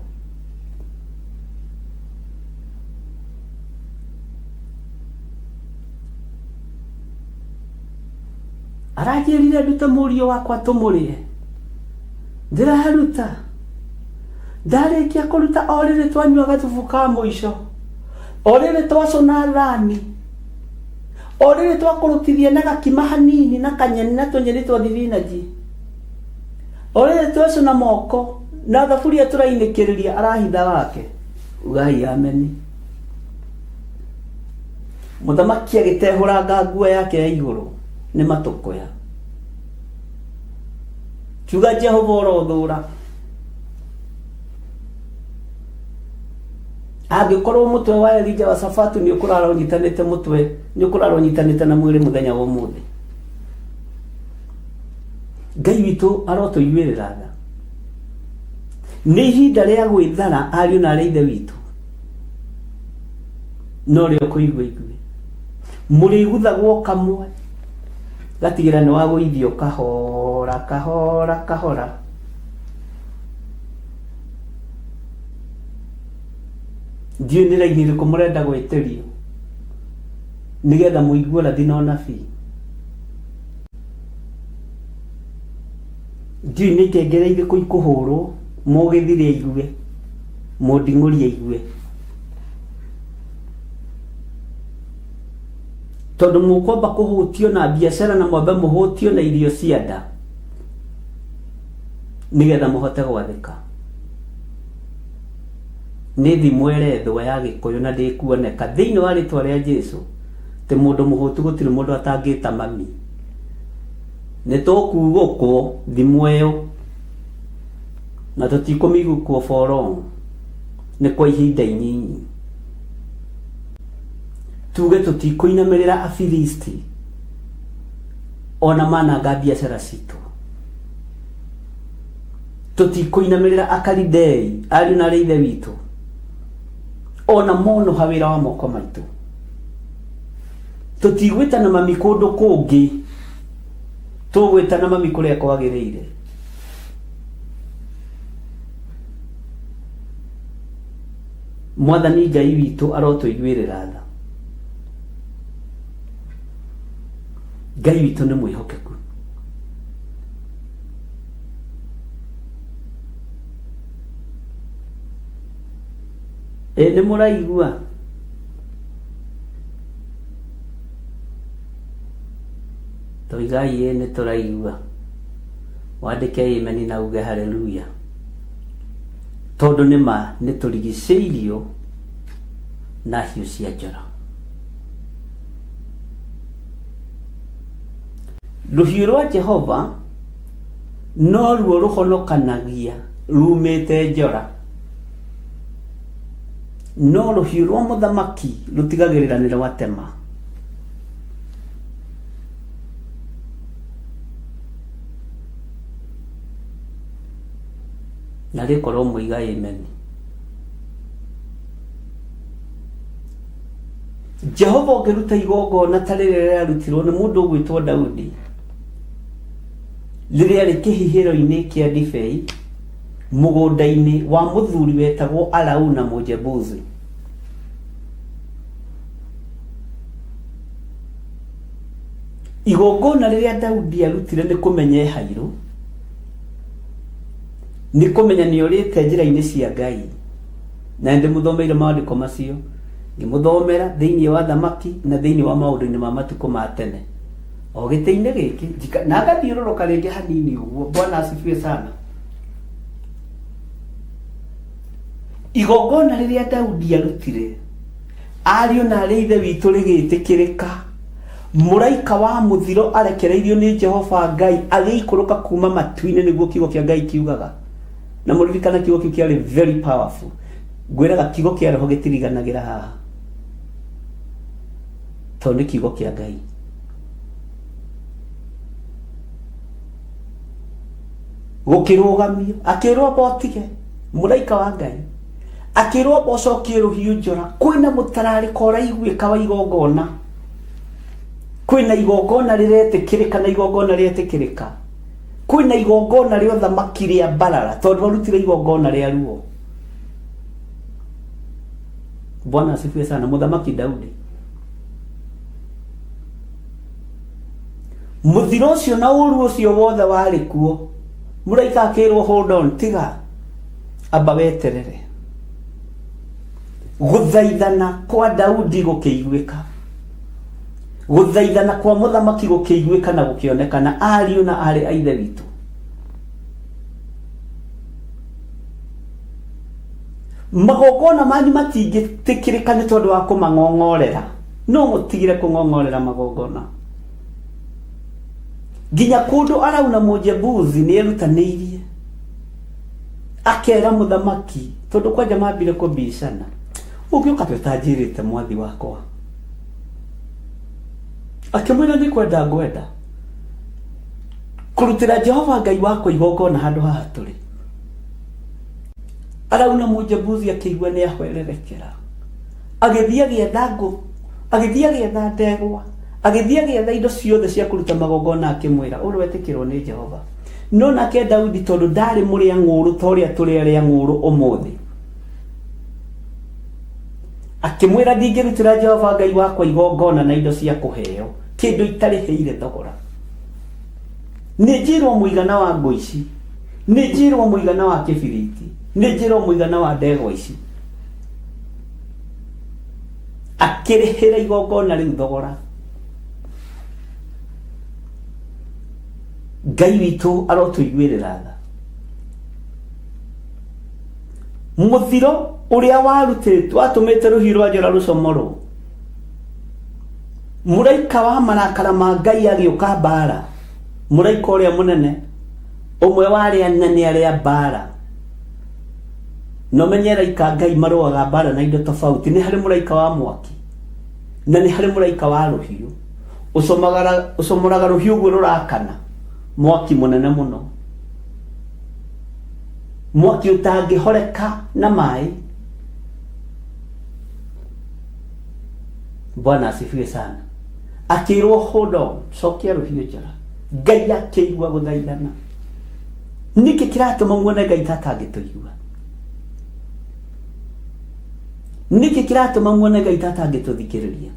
S4: Aranjĩrire ndute mũriũ wakwa tũmũrĩe. Ndĩraruta. Ndarĩkia kũruta o rĩrĩ twanyua gathubu ka mũico, o rĩrĩ twacũna thani, o rĩrĩ twakũrũtithia na gakima hanini na kanyeni na tũnyeni twa thibinanji, o rĩrĩ twecũna moko na thaburia tũrainĩkĩrĩria arahitha wake. Ugai ameni. Mũthamaki agĩtehũranga nguo yake ya igũrũ nĩ matũkũya. Kiuga Jehova ũrothũra. Angĩkorwo mũtwe wa Elija wa Safatu nĩ ũkũrara ũnyitanĩte mũtwe, nĩ ũkũrara ũnyitanĩte na mwĩrĩ mũthenya wa ũmũthĩ. Ngai witũ arotũiguĩrĩra tha. Nĩ ihinda rĩa gwĩthara ariũ na arĩ ithe witũ. No rĩo kũigua igue. Mũrĩguthagwo kamwe gatigĩra nĩ wagũithio kahora kahora kahora. Ndiũĩ nĩ raini ĩrĩkũ mũrenda gwĩtĩrio nĩgetha mũigue ũrathi na ũnabii. Ndiũĩ nĩ ngengere irĩkũ ikũhũrwo mũgĩthire aigue, mũnding'ũri aigue. Tondũ mũkwamba kũhũtio na biacara na mwambe mũhũtio na irio cia nda nĩgetha mũhote gwathĩka. Nĩ thimo ĩrethwo ya Gĩkũyũ na ndĩkuoneka thĩinĩ wa rĩtwa rĩa Jesu atĩ mũndũ mũhũtu gũtirĩ mũndũ atangĩta mami. Nĩ tũkugũkwo thimo ĩyo na tũtikũmĩigũkwo for long, nĩ kwa ihinda inyinyi. Tuge tũtikũinamĩrĩra Afilisti ona mananga biacara citũ. Tũtikũinamĩrĩra Akalidei ariũ na arĩ ithe witũ ona monoha wĩra wa moko maitũ. Tũtigwĩtana mami kũndũ kũngĩ, tũgwĩtana mami kũrĩa kwagĩrĩire. Mwathani Ngai witũ arotũiguĩrĩra tha. Ngai witũ nĩ mwĩhokeku. Ĩ nĩ mũraigua? Toigai ĩ nĩ tũraigua. Wandĩke ameni na uge haleluya. Tondũ nĩ ma nĩ tũrigicĩirio na hiũ cia njora. Rũhiũ rwa Jehova noruo rũhonokanagia rumĩte njora, no rũhiũ rwa mũthamaki rũtigagĩrĩra nĩ rwatema. Na rĩkorwo mũiga ameni. Jehova ũngĩruta igongona ta rĩrĩa rĩarutirwo nĩ mũndũ ũgwĩtwo Daudi rĩrĩa rĩ kĩhihĩro-inĩ kĩa ndibei mũgũnda-inĩ wa mũthuri wetagwo Arauna Mũjebusi. Igongona rĩrĩa Daudi arutire nĩ kũmenya ehairũ, nĩ kũmenya nĩ orĩte njĩra-inĩ cia Ngai. Na nĩndĩmũthomeire maandĩko macio, ngĩmũthomera thĩinĩ wa thamaki na thĩinĩ wa maũndũ-inĩ ma matukũ ma tene. O gĩtĩ-inĩ gĩkĩ, njika, na ngathiũrũrũka rĩngĩ hanini ũguo. Bwana asifiwe sana. Igongona rĩrĩa Daudi arutire, ariũ na arĩ ithe witũ rĩgĩtĩkĩrĩka. Mũraika wa mũthiro arekereirio nĩ Jehova Ngai agĩikũrũka kuma matu-inĩ nĩguo kiugo kĩa Ngai kiugaga. Na mũririkana kiugo kĩu kĩarĩ very powerful. Ngwĩraga kiugo kĩa roho gĩtiriganagĩra haha. Tondũ nĩ kiugo kĩa Ngai. Gũkĩrũgamio, akĩrwo amba ũtige, mũraika wa Ngai. Akĩrwo amba ũcokie rũhiũ njora, kwĩna mũtararĩko ũraiguĩka wa igongona. Kwĩna igongona rĩretĩkĩrĩka na igongona rĩetĩkĩrĩka. Kwĩna igongona rĩa ũthamaki rĩa mbarara, tondũ arutire igongona rĩa ruo. Bwana asifiwe sana. Mũthamaki Daudi. Mũthiro ũcio na ũru ũcio wothe warĩ kuo, mũraika akĩrwo hold on, tiga. Amba weterere. Gũthaithana kwa Daudi gũkĩiguĩka. Gũthaithana kwa mũthamaki gũkĩiguĩka na gũkĩonekana ariũ na aarĩ a Ithe witũ. Magongona manyu matingĩtĩkĩrĩka nĩ tondũ wa kũmang'ong'orera. No mũtigire kũng'ong'orera magongona. Nginya kũndũ Arauna Mũjebusi nĩ erutanĩirie akera mũthamaki tondũ kwanja mambire kũbicana ũngĩũka atĩa ũtanjĩrĩte mwathi wakwa. Akĩmwĩra nĩ kwenda ngwenda kũrutĩra Jehova Ngai wakwa igongona handũ haha tũrĩ. Arauna Mũjebusi akĩigua nĩ ahwererekera, agĩthiĩ agĩetha ngũ, agĩthiĩ agĩetha ndegwa, agĩthiĩ agĩetha indo ciothe cia kũruta magongona akĩmwĩra ũroetĩkĩrwo nĩ Jehova. No nake Daudi tondũ ndarĩ mũrĩa ng'ũũrũ ta ũrĩa tũrĩ arĩa ng'ũũrũ ũmũthĩ, akĩmwĩra ndingĩrutĩra Jehova Ngai wakwa igongona na indo cia kũheo, kĩndũ itarĩhĩire thogora. Nĩ njĩrwo mũigana wa ngũ ici, nĩ njĩrwo mũigana wa kĩbiriti, nĩ njĩrwo mũigana wa ndegwa ici. Akĩrĩhĩra igongona rĩu thogora. Ngai witũ arotũiguĩrĩra tha. Mũthiro ũrĩa warutĩtwo watũmĩte rũhiũ rwa njora rũcomorwo, mũraika wa marakara ma Ngai agĩũka mbara, mũraika ũrĩa mũnene, ũmwe wa arĩa anene arĩa mbara. Na ũmenye araika a Ngai marũaga mbara na indo tofauti. Nĩ harĩ mũraika wa mwaki na nĩ harĩ mũraika wa rũhiũ. Ũcomoraga rũhiũ ũguo rũrakana mwaki mũnene mũno, mwaki ũtangĩhoreka na maĩ. Bwana asifiwe sana. Akĩrwo hold on, cokia rũhiũ njora. Ngai akĩigua gũthaithana. Nĩkĩ kĩratũma muone Ngai ta atangĩtũigua? Nĩkĩ kĩratũma muone Ngai ta atangĩtũthikĩrĩria?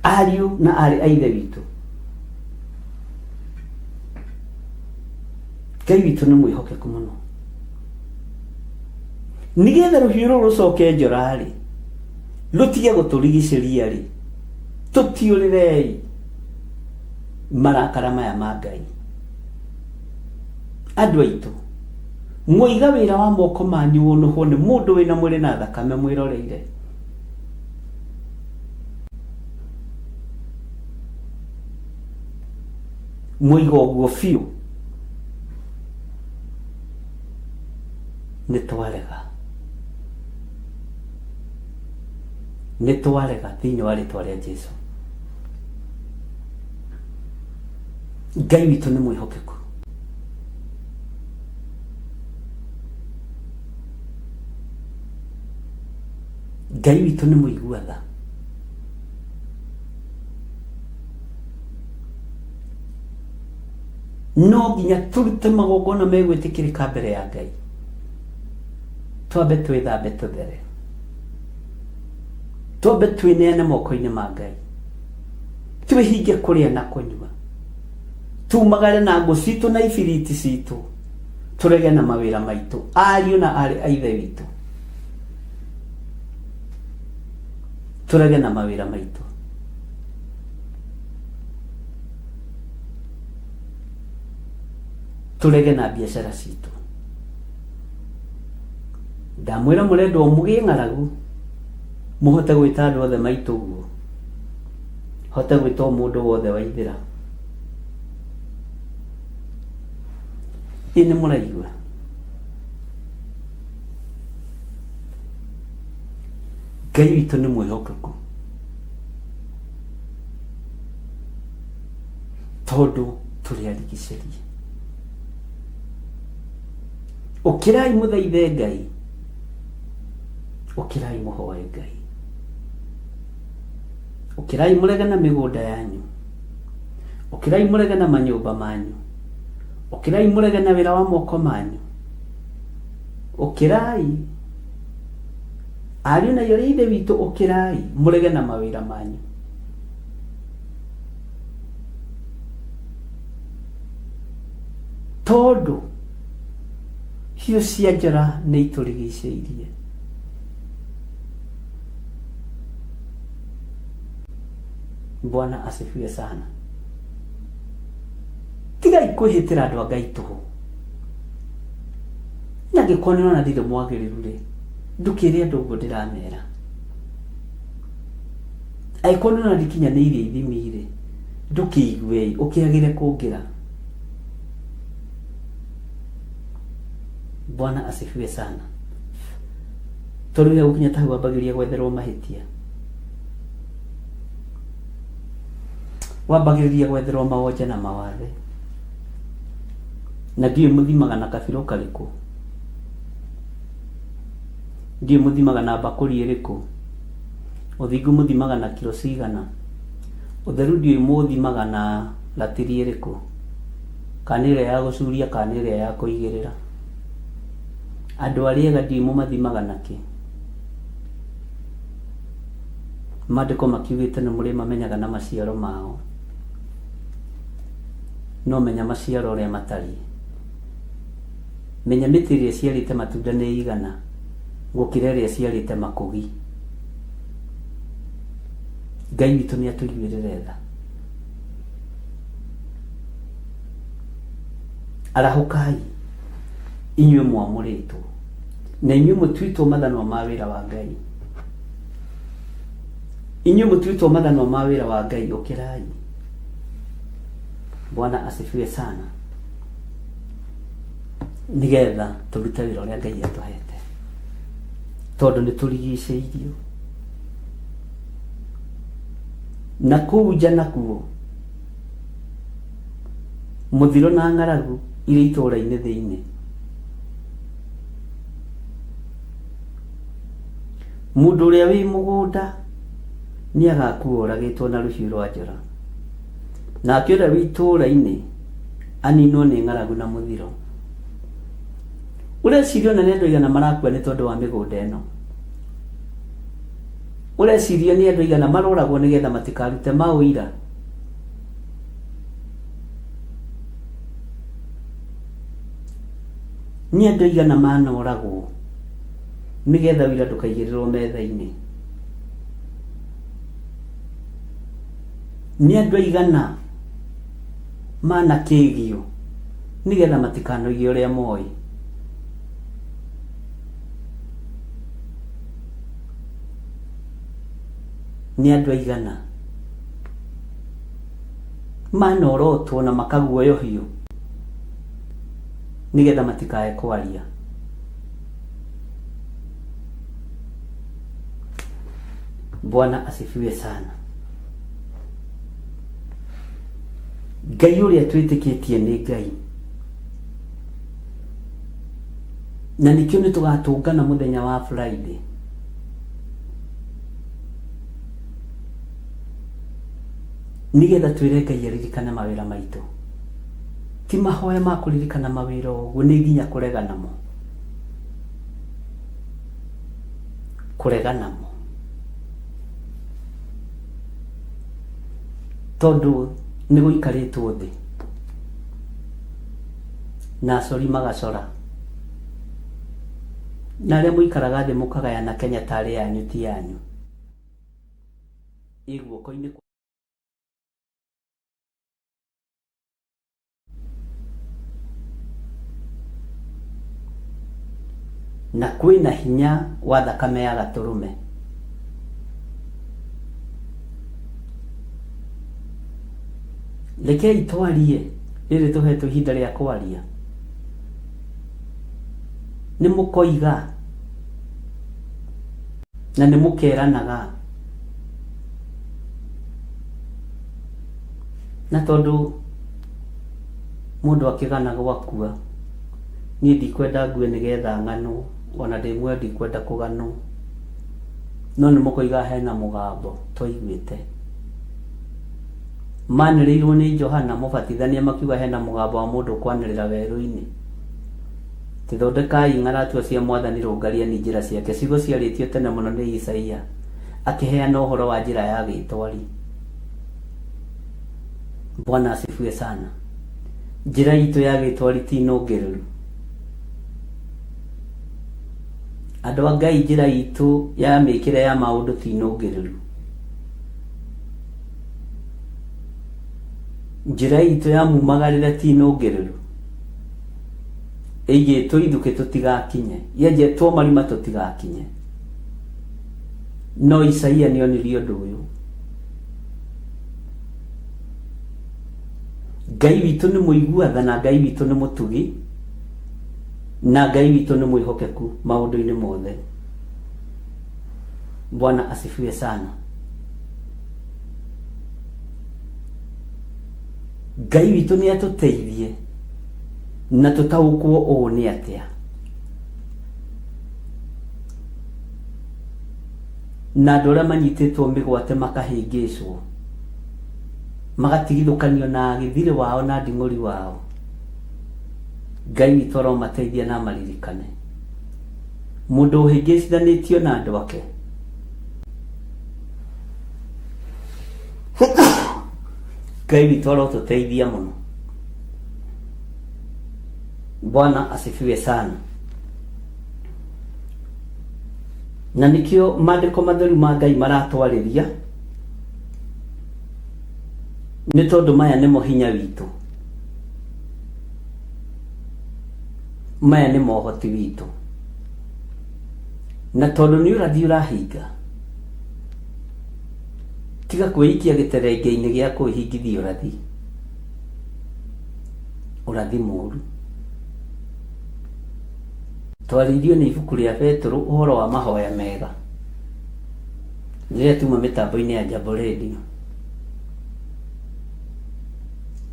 S4: Ariũ na aarĩ a Ithe witũ, Ngai witũ nĩ mwĩhokeku mũno. Nĩgetha rũhiũ rũrũ rũcoke njora-rĩ, rũtige gũtũrigicĩria-rĩ, tũtiũrĩrei marakara maya ma Ngai. Andũ aitũ, mwoiga wĩra wa moko manyu ũnũhwo nĩ mũndũ wĩna mwĩrĩ na thakame mwĩroreire. Mwoiga ũguo biũ, nĩ twarega. Nĩ twarega thĩinĩ wa rĩtwa rĩa Jesu. Ngai witũ nĩ mwĩhokeku. Ngai witũ nĩ mũigua tha. No nginya tũrute magongona megwĩtĩkĩrĩka mbere ya Ngai. Twambe twĩthambe tũthere. Twambe twĩneane moko-inĩ ma Ngai. Twĩhinge kũrĩa na kũnyua. Tumagare na ngũ citũ na ibiriti citũ. Tũrege na mawĩra maitũ. Ariũ na aarĩ a Ithe witũ. Tũrege na mawĩra maitũ. Tũrege na biacara citũ. Ndamwĩra mũrendwo mũgĩe ng'aragu mũhote gwĩta andũ othe maitũ guo. Hote gwĩta o mũndũ wothe waithĩra. Ĩ nĩ mũraigua? Ngai witũ nĩ mwĩhokeku tondũ tũrĩ arigicĩrie. Ũkĩrai mũthaithe Ngai, ũkĩrai mũhoe Ngai, ũkĩrai mũrege na mĩgũnda yanyu, ũkĩrai mũrege na manyũmba manyu, ũkĩrai mũrege na wĩra wa moko manyu, ũkĩrai ariũ na aarĩ a Ithe witũ, ũkĩrai mũrege na mawĩra manyu. Tondũ hiũ cia njora nĩ itũrigicĩirie. Bwana asifiwe sana. Tigai kwĩhĩtĩra andũ a Ngai tũhũ. Na angĩkorwo nĩ ũrona ndirĩ mwagĩrĩru rĩ, ndũkĩre andũ ũguo ndĩramera. Angĩkorwo nĩ ũrona ndikinyanĩirie ithimi rĩ, ndũkĩigue ũkĩagĩre kũngĩra. Bwana asifiwe sana. Tondũ rĩrĩa gũkinya ta hau wambagĩrĩria gwetherwo mahĩtia. Wambagĩrĩria gwetherwo mawonje na mawathe. Na ndiũĩ mũthimaga na kabirũ karĩkũ. Ndiũĩ mũthimaga na mbakũri ĩrĩkũ. Ũthingu mũthimaga na kiro cigana. Ũtheru ndiũĩ mũũthimaga na ratiri ĩrĩkũ. Kana nĩ ĩrĩa ya gũcuria kana nĩ ĩrĩa ya kũigĩrĩra. Andũ arĩa ega ndiũĩ mũmathimaga na kĩ. Maandĩko makiugĩte nĩ mũrĩmamenyaga na maciaro mao. No menya maciaro ũrĩa matariĩ. Menya mĩtĩ ĩrĩa ĩciarĩte matunda nĩ ĩigana gũkĩra ĩrĩa ĩciarĩte makũgi. Ngai witũ nĩ atũiguĩrĩre tha. Arahũkai inyuĩ mwamũrĩtwo na inyuĩ mũtuĩtwo mathanwa ma wĩra wa Ngai. Inyuĩ mũtuĩtwo mathanwa ma wĩra wa Ngai, ũkĩrai. Bwana asifiwe sana. Nĩgetha tũrute wĩra ũrĩa Ngai atũhete, tondũ nĩ tũrigicĩirio na kũu nja nakuo mũthiro na ng'aragu irĩ itũũra-inĩ thĩinĩ. Mũndũ ũrĩa wĩ mũgũnda nĩ agakua oragĩtwo na rũhiũ rwa njora, nake ũrĩa wĩ itũũra-inĩ aninwo nĩ ng'aragu na mũthiro. Ũreciria ona nĩ andũ aigana marakua nĩ tondũ wa mĩgũnda ĩno? Ũreciria nĩ andũ aigana maroragwo nĩgetha matikarute maũira? Nĩ andũ aigana manoragwo nĩgetha ũira ndũkaigĩrĩrwo metha-inĩ? Nĩ andũ aigana manakĩgio nĩgetha matikanoige ũrĩa moĩ? Nĩ andũ aigana manorotwo na makaguoyohio nĩgetha matikae kwaria? Bwana asifiwe sana. Ngai ũrĩa twĩtĩkĩtie nĩ Ngai, na nĩkĩo nĩ tũgatũngana mũthenya wa Friday. Nĩgetha twĩre Ngai aririkane mawĩra maitũ. Ti mahoya ma kũririkana mawĩra o ũguo, nĩ nginya kũrega namo. Kũrega namo. Tondũ nĩ gũikarĩtwo thĩ na acori magacora, na arĩa mũikaraga thĩ mũkagayana Kenya tarĩ yanyu ti yanyu. Ĩ guoko-inĩ kwa Na kwĩna hinya wa thakame ya Gatũrũme. Rekei twarie rĩrĩ tũhetwo ihinda rĩa kwaria. Nĩ mũkoiga na nĩ mũkeranaga. Na tondũ mũndũ akĩgana gwakua, niĩ ndikwenda ngue nĩgetha ng'anwo, ona ndĩ muoyo ndikwenda kũganwo. No nĩ mũkoiga hena mũgambo twaiguĩte. Manĩrĩirwo nĩ Johana mũbatithania makiuga hena mũgambo wa mũndũ ũkwanĩrĩra werũ-inĩ. Atĩ thondekai ng'aratua cia Mwathani rũngariani njĩra ciake. Ciugo ciarĩtio tene mũno nĩ Isaia akĩheana ũhoro wa njĩra ya gĩtwari. Bwana asifiwe sana. Njĩra itũ ya gĩtwari ti nũngĩrĩru. Andũ a Ngai, njĩra itũ ya mĩkĩre ya maũndũ ti nũngĩrĩru. Njĩra itũ ya mumagarĩre ti nũngĩrĩru. Ĩigĩtwo ithukĩ tũtigakinye, yenjetwo marima tũtigakinye. No Isaia nĩonirie ũndũ ũyũ. Ngai witũ nĩ mũigua tha na Ngai witũ nĩ mũtugi na Ngai witũ nĩ mwĩhokeku maũndũ-inĩ mothe. Bwana asifiwe sana. Ngai witũ nĩ atũteithie na tũtaũkwo ũũ nĩ atĩa. Na andũ arĩa manyitĩtwo mĩgwate makahĩngĩcwo, magatigithũkanio na gĩthirĩ wao na nding'ũri wao. Ngai witũ aromateithia na amaririkane. Mũndũ ũhĩngĩcithanĩtio na andũ ake. Ngai witũ arotũteithia mũno. Bwana asifiwe sana. Na nĩkĩo maandĩko matheru ma Ngai maratwarĩria, nĩ tondũ maya nĩmo hinya witũ, maya nĩmo ũhoti witũ, na tondũ nĩ ũrathi ũrahinga, tiga kwĩikia gĩterenge-inĩ gĩa kwĩhingithia ũrathi, ũrathi mũru. Twarĩirio nĩ ibuku rĩa Petero ũhoro wa mahoya mega rĩrĩa tuma mĩtambo-inĩ ya Jambo Radio.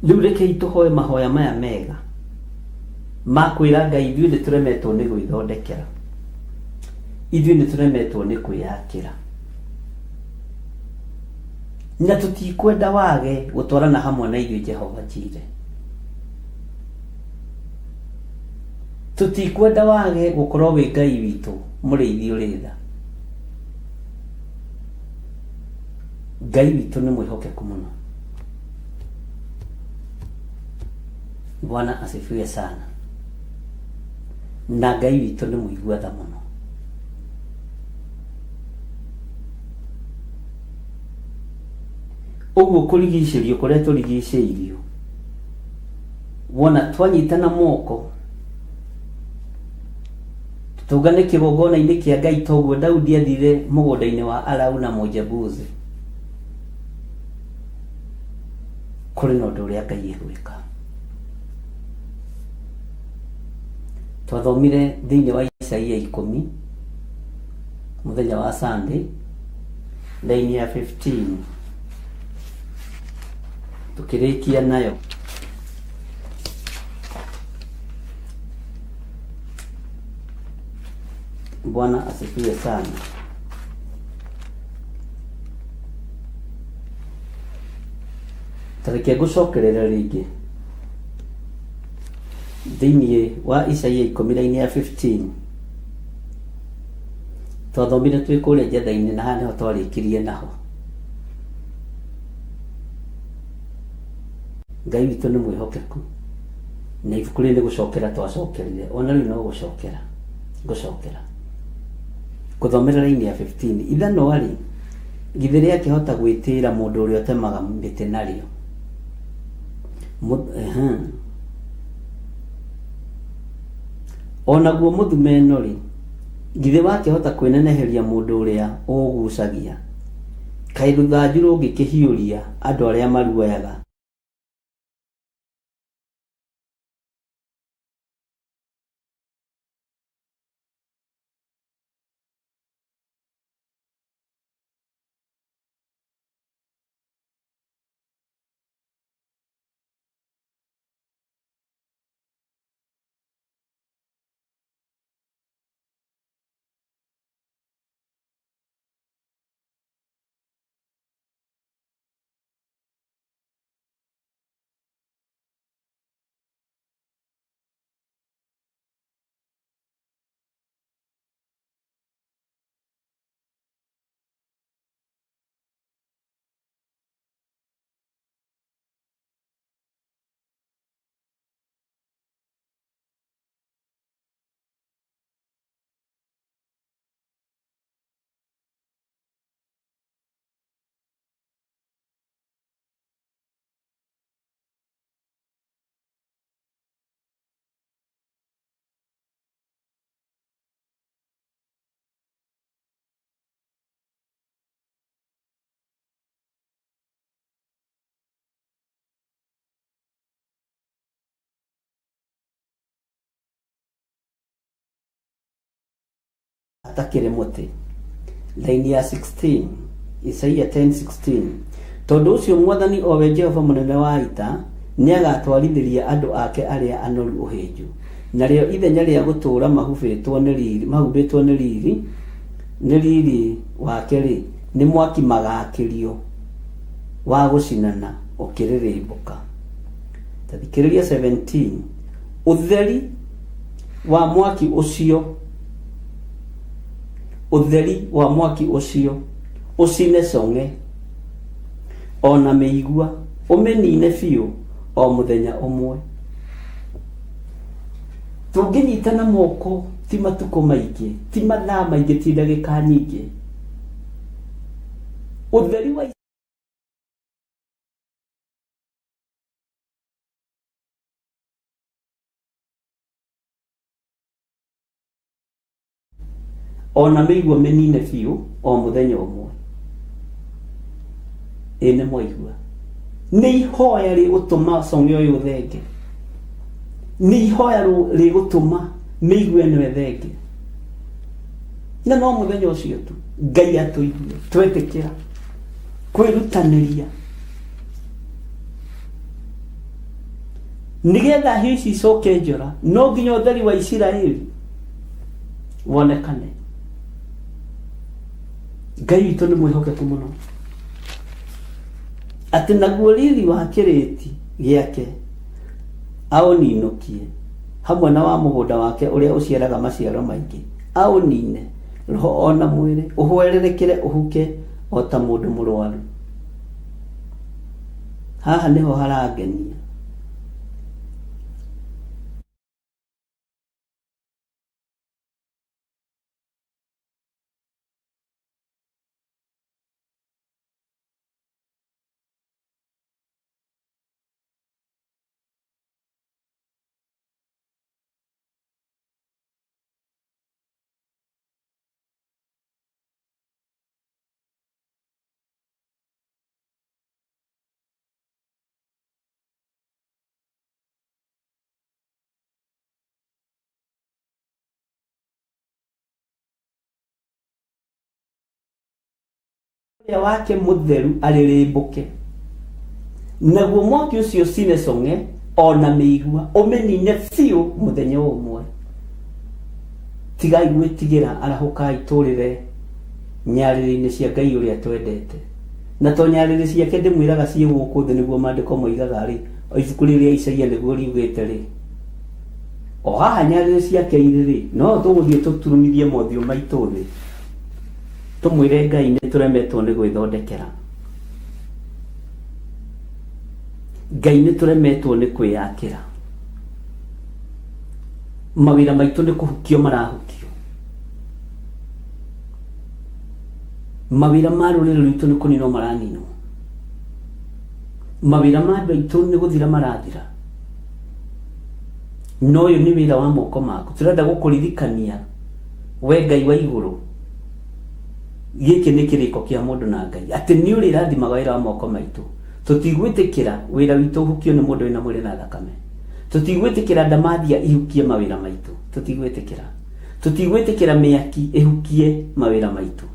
S4: Rĩu rekei tũhoe mahoya maya mega ma kwĩra Ngai ithuĩ nĩ tũremetwo nĩ gwĩthondekera, ithuĩ nĩ tũremetwo nĩ kwĩyakĩra, na tũtikwenda wage gũtwarana hamwe na ithuĩ Jehova Jire. Tũtikwenda wage gũkorwo wĩ Ngai witũ mũrĩithi ũrĩ tha. Ngai witũ nĩ mwĩhokeku mũno. Bwana asifiwe sana. Na Ngai witũ nĩ mũigua tha mũno. Ũguo kũrigicĩrio kũrĩa tũrigicĩirio Wona twanyitana moko tũtũngane kĩgongona-inĩ kĩa Ngai toguo Daudi athire mũgũnda-inĩ wa Arauna Mũjebusi, kũrĩ na ũndũ ũrĩa Ngai egwĩka. Twathomire thĩinĩ wa Isaia 10 mũthenya wa Sunday line ya 15 Tũkĩrĩkia nayo. Bwana asifiwe sana. Ta reke ngũcokerere rĩngĩ thĩinĩ wa Isaia 10 raini ya 15. Twathomire twĩ kũrĩa njetha-inĩ na haha nĩho twarĩkirie naho. Ngai witũ nĩ mwĩhokeku na ibuku rĩrĩ nĩ gũcokera twacokerire ona rĩu no gũcokera ngũcokera ngũthomera raini ya 15. Ithanwa rĩ, githĩ rĩakĩhota gwĩtĩra mũndũ ũrĩa ũtemaga mĩtĩ narĩo? O naguo mũthumeno rĩ, githĩ wakĩhota kwĩneneheria mũndũ ũrĩa ũũgucagia? Kaĩ rũthanju rũngĩkĩhiũria andũ arĩa maruoyaga? atakĩrĩ mũtĩ. Laini ya 16, Isaia 10:16. Tondũ ũcio Mwathani o we Jehova mũnene wa ita nĩagatwarithĩria andũ ake arĩa anoru ũhĩnju, narĩo ithenya rĩa gũtũũra mahubĩtwo nĩ riri, mahumbĩtwo nĩ riri, nĩ riri wake-rĩ, nĩ mwaki magaakĩrio wa gũcinana ũkĩrĩrĩmbũka. Ta thikĩrĩria 17. Ũtheri wa mwaki ũcio, ũtheri wa mwaki ũcio ũcine cong'e o na mĩigua, ũmĩnine biũ o mũthenya ũmwe. Tũngĩnyitana moko ti matukũ maingĩ, ti mathaa maingĩ, ti ndagĩka nyingĩ, ũtheri wa O na mĩigua mĩnine biũ o mũthenya ũmwe. Ĩ nĩ mwaigua? Nĩ ihoya rĩgũtũma cong'e ũyũ ũthenge. Nĩ ihoya rĩgũtũma mĩigua ĩno ĩthenge. Na no mũthenya ũcio tu Ngai atũigue twetĩkĩra kwĩrutanĩria nĩgetha hiũ ici icoke njora no nginya ũtheri wa Isiraeli wonekane. Ngai witũ nĩ mwĩhokeku mũno atĩ naguo riri wa kĩrĩti gĩake aũninũkie hamwe na wa mũgũnda wake ũrĩa ũciaraga maciaro maingĩ aũnine roho o na mwĩrĩ ũhwererekere ũhuke o ta mũndũ mũrwaru. Haha nĩho harangenia. Ũrĩa wake mũtheru arĩrĩmbũke, naguo mwaki ũcio ũcine cong'e o na mĩigua, ũmĩnine biũ mũthenya ũmwe. Tigai gwĩtigĩra, arahũkai tũrĩre nyarĩrĩ-inĩ cia Ngai ũrĩa twendete. Na to nyarĩrĩ ciake ndĩmwĩraga ciĩ gũkũ thĩ nĩguo maandĩko moigaga-rĩ, o ibuku rĩrĩ rĩa Isaia nĩguo riugĩte-rĩ, o haha nyarĩrĩ ciake irĩ-rĩ, no tũgũthiĩ tũturumithie mothiũ maitũ thĩ, tũmwĩre Ngai nĩ tũremetwo nĩ gwĩthondekera. Ngai nĩ tũremetwo nĩ kwĩyakĩra. Mawĩra maitũ nĩ kũhukio marahukio. Mawĩra ma rũrĩrĩ rwitũ nĩ kũninwo maraninwo. Mawĩra ma andũ aitũ nĩ gũthira marathira. Na ũyũ nĩ wĩra wa moko maku. Tũrenda gũkũririkania we Ngai wa igũrũ, gĩkĩ nĩ kĩrĩko kĩa mũndũ na Ngai, atĩ nĩ ũrĩrathimaga wĩra wa moko maitũ. Tũtigwĩtĩkĩra wĩra witũ ũhukio nĩ mũndũ wĩna mwĩrĩ na thakame. Tũtigwĩtĩkĩra ndamathia ihukie mawĩra maitũ. Tũtigwĩtĩkĩra. Tũtigwĩtĩkĩra mĩaki ĩhukie mawĩra maitũ.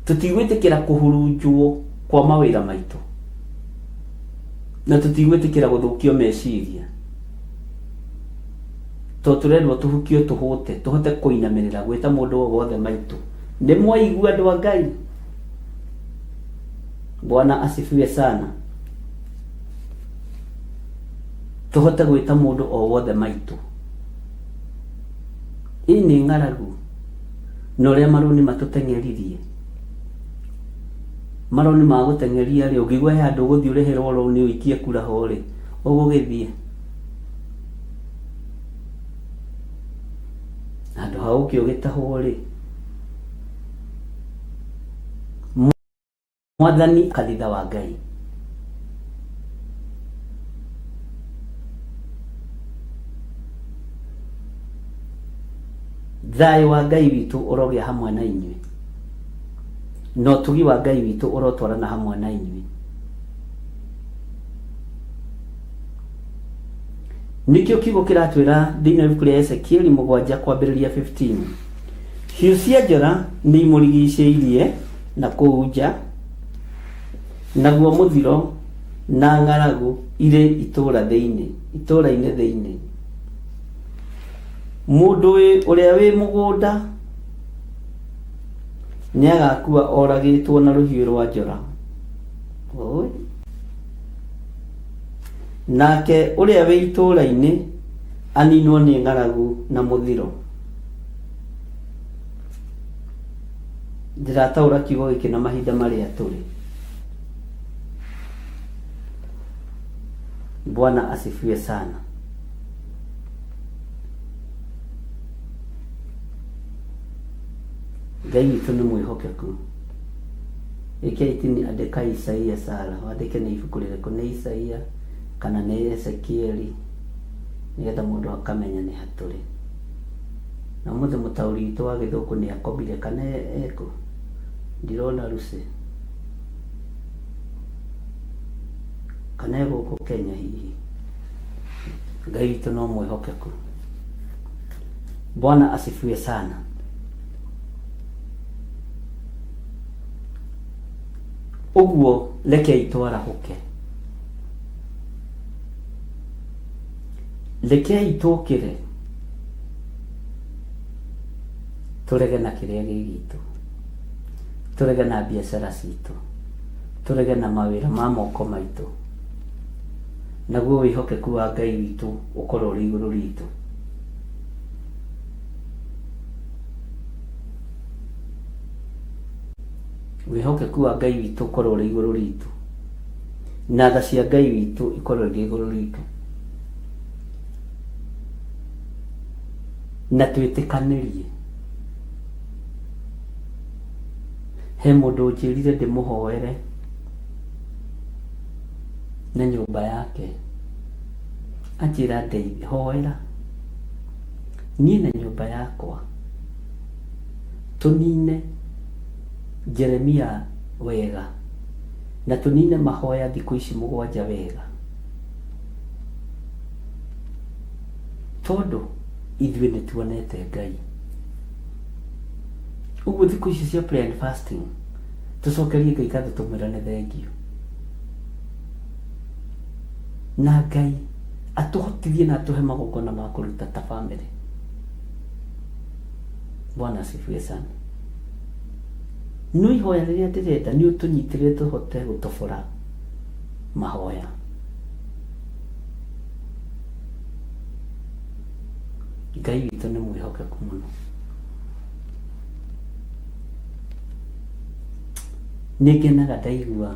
S4: Tũtigwĩtĩkĩra kũhurunjwo kwa mawĩra maitũ. Na tũtigwĩtĩkĩra gũthũkio meciria. To tũrerwo tũhukio tũhũte, tũhote kũinamĩrĩra gwĩta mũndũ o wothe maitũ. Nĩ mwaigua andũ a Ngai? Bwana asifiwe sana. Tũhote gwĩta mũndũ o wothe maitũ. Ĩ nĩ ng'aragu na ũrĩa marũni matũteng'eririe. Marũni ma gũteng'eria rĩ, ũngĩigua he handũ ũgũthiĩ ũrĩhĩrwo rũni ũikie kura ho rĩ, ũgũgĩthiĩ? Handũ ha ũke ũgĩtahwo rĩ, Mwathani kanitha wa Ngai. Thayũ wa Ngai witũ ũrogĩa hamwe na inyuĩ, na ũtugi wa Ngai witũ ũrotwarana hamwe na inyuĩ. Nĩkĩo kiugo kĩratwĩra thĩinĩ wa ibuku rĩa Ezekieli mũgwanja kwambĩrĩria 15. Hiũ cia njora nĩ imũrigicĩirie na kũu nja, naguo mũthiro na ng'aragu irĩ itũũra thĩinĩ, itũũra-inĩ thĩinĩ. Mũndũ ũrĩa wĩ mũgũnda nĩagakua oragĩtwo na rũhiũ rwa njora. Ũĩ. Nake ũrĩa wĩ itũũra-inĩ aninwo nĩ ng'aragu na mũthiro. Ndĩrataũra kiugo gĩkĩ na mahinda marĩa tũrĩ. Bwana asifiwe sana. Ngai witũ nĩ mwĩhokeku. Ĩkĩa itini andĩka Isaia Sara, wandĩke nĩ ibuku rĩrĩkũ, nĩ Isaia kana nĩ Ezekieli, nĩgetha mũndũ akamenya nĩ ha tũrĩ. Na ũmũthĩ mũtaũri witũ wa gĩthũngũ nĩ akomire kana ekũ? Ndirona Lucy. Kana e gũkũ Kenya hihi? Ngai witũ no mwĩhokeku. Bwana asifiwe sana. Ũguo rekei twarahũke. Rekei tũkĩre tũrege na kĩrĩa gĩ gitũ, tũrege na biacara citũ, tũrege na mawĩra ma moko maitũ, naguo wĩhokeku wa Ngai witũ ũkorwo ũrĩ igũrũ ritũ. Wĩhokeku wa Ngai witũ ũkorwo ũrĩ igũrũ ritũ, na tha cia Ngai witũ ikorwo irĩ igũrũ ritũ. Na twĩtĩkanĩrie. He mũndũ ũnjĩrire ndĩmũhoere na nyũmba yake, anjĩra ndeithie, hoera niĩ na nyũmba yakwa tũnine Jeremia wega na tũnine mahoya thikũ ici mũgwanja wega. Tondũ ithuĩ nĩ tuonete Ngai. Ũguo thikũ ici cia prayer and fasting tũcokerie Ngai ngatho tũmwĩre nĩ thengiũ. Na Ngai atũhotithie na atũhe magongona ma kũruta ta family. Bwana asifiwe sana. No ihoya rĩrĩa ndĩrenda nĩ ũtũnyitĩrĩre tũhote gũtobora mahoya. Ngai witũ nĩ mwĩhokeku mũno. Nĩ ngenaga ndaigua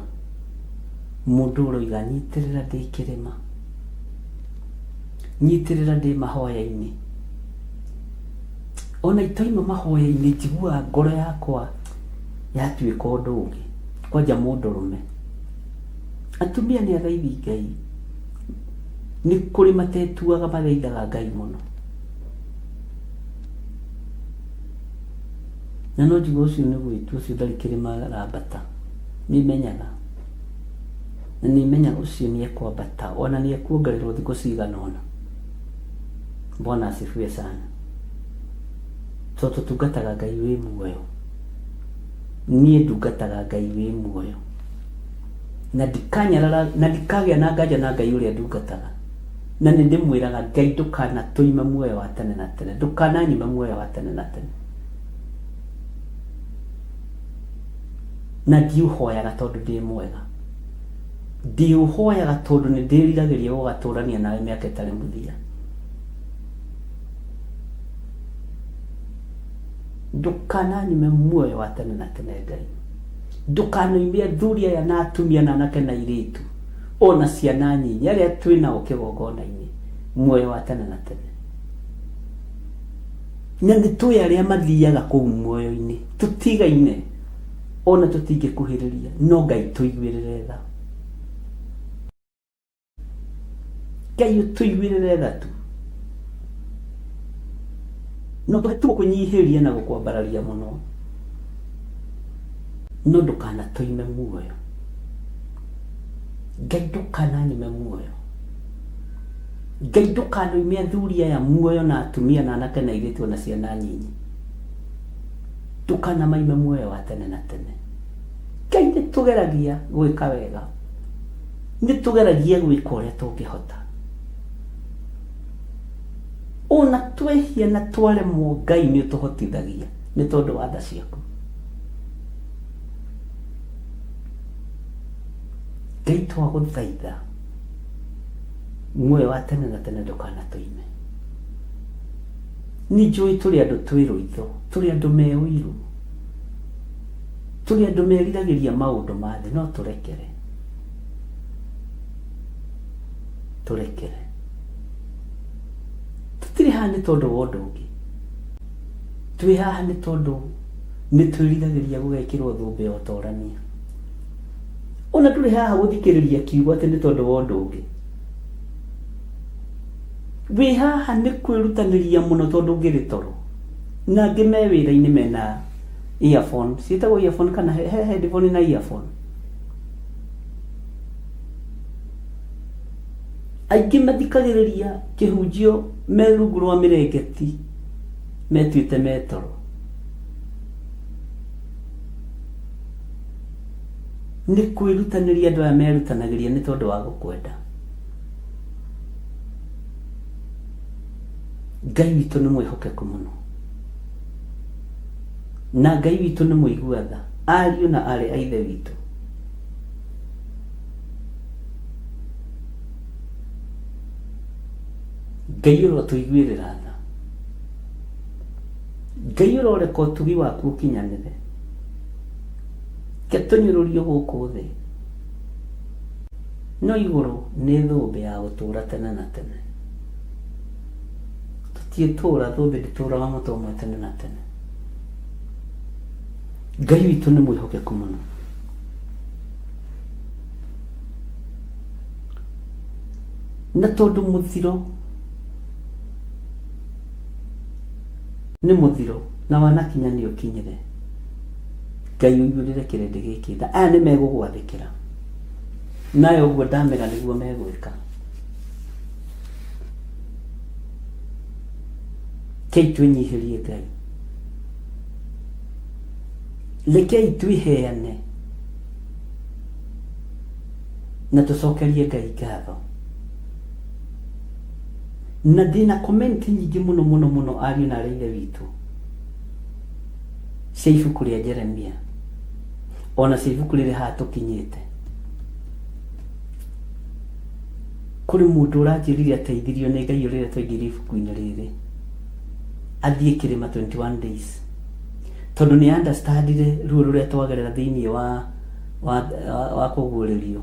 S4: mũndũ ũroiga nyitĩrĩra ndĩ kĩrĩma, nyitĩrĩra ndĩ mahoya-inĩ. Ona itoima mahoya-inĩ njiguaga ngoro yakwa yatuĩka ũndũ ũngĩ, kwanja mũndũrũme. Atumia nĩ athaithi Ngai, nĩ kũrĩ matetuaga mathaithaga Ngai mũno. Na no njigue ũcio nĩ gwĩtua, ũcio ndarĩ kĩrĩma arambata. Nĩ menyaga. Na nĩ menyaga ũcio nĩ ekwambata, ona nĩ ekuongererwo thikũ cigana ũna. Bwana asifiwe sana. Tondũ tũtungataga Ngai wĩ muoyo. Niĩ ndungataga Ngai wĩ muoyo. Na ndikanyarara, na ndikagĩa na nganja na Ngai ũrĩa ndungataga. Na nĩ ndĩmwĩraga Ngai ndũkanatũime muoyo wa tene na tene, ndũkananyime muoyo wa tene na tene. Na ndiũhoyaga tondũ ndĩ mwega. Ndĩũhoyaga tondũ nĩ ndĩriragĩria gũgatũrania nawe mĩaka ĩtarĩ mũthia. Ndũkananyime muoyo wa tene na tene Ngai. Ndũkanoime athuri aya na atumia na anake na airĩtu ona ciana nyinyi arĩa twĩ nao kĩgongona-inĩ muoyo wa tene na tene. Na nĩ tũĩ arĩa mathiaga kũu muoyo-inĩ tũtigaine ona tũtingĩkuhĩrĩria, no Ngai tũiguĩrĩre tha. Ngai ũtũiguĩrĩre tha tu. No tũhe tu gũkũnyihĩria na gũkwambararia mũno, no ndũkanatũime muoyo. Ngai ndũkananyime muoyo. Ngai ndũkanoime athuri aya muoyo na atumia na anake na airĩtu ona ciana nyinyi. Ndũkanamaime muoyo wa tene na tene. Ngai, nĩ tũgeragia gwĩka wega, nĩ tũgeragia gwĩka ũrĩa tũngĩhota. Ona twehia na twaremwo, Ngai nĩ ũtũhotithagia nĩ tondũ wa tha ciaku. Ngai, twagũthaitha muoyo wa tene na tene ndũkanatũime. Nĩ njũĩ tũrĩ andũ twĩ rũitho, tũrĩ andũ me ũiru, tũrĩ andũ meriragĩria maũndũ ma thĩ, no tũrekere, tũrekere. Tũtirĩ haha nĩ tondũ wa ũndũ ũngĩ, twĩ haha nĩ tondũ nĩ twĩriragĩria gũgekĩrwo thũmbĩ ya ũtorania. Ona ndũrĩ haha gũthikĩrĩria kiugo atĩ nĩ tondũ wa ũndũ ũngĩ. Wĩ haha nĩ kwĩrutanĩria mũno tondũ ũngĩrĩ toro. Na angĩ me wĩra-inĩ mena earphone, ciĩtagwo earphone kana he headphone na earphone. Aingĩ mathikagĩrĩria kĩhunjio me rungu rwa mĩrengeti metuĩte me toro. Nĩ kwĩrutanĩria andũ aya merutanagĩria nĩ tondũ wa gũkwenda. Ngai witũ nĩ mwĩhokeku mũno, na Ngai witũ nĩ mũigua tha, ariũ na aarĩ a Ithe witũ. Ngai ũrotũiguĩrĩra tha. Ngai ũroreka ũtugi waku ũkinyanĩre. Reke tũnyũrũrio gũkũ thĩ, no igũrũ nĩ thũmbĩ ya gũtũũra tene na tene. Tũtiĩtũũra, thũmbĩ ndĩtũũraga mũtwe ũmwe tene na tene. Ngai witũ nĩ mwĩhokeku mũno. Na tondũ mũthiro nĩ mũthiro na wanakinya nĩ ũkinyire, Ngai ũiyũrĩre kĩrĩndĩ gĩkĩ tha. Aya nĩ megũgwathĩkĩra, nayo ũguo ndamera nĩguo megwĩka. Rekei twĩnyihĩrie Ngai, rekei twĩheane na tũcokerie Ngai ngatho. Na ndĩna comment nyingĩ mũno mũno mũno ariũ na arĩ ithe witũ cia ibuku rĩa Jeremia ona cia ibuku rĩrĩ haha tũkinyĩte. Kũrĩ mũndũ ũranjĩrire ateithirio nĩ Ngai rĩrĩa twaingĩrire ibuku-inĩ rĩrĩ athiĩ kĩrĩma 21 days tondũ nĩ understandire ruo rũrĩa twagerera thĩinĩ wa wa, wa, wa kũguũrĩrio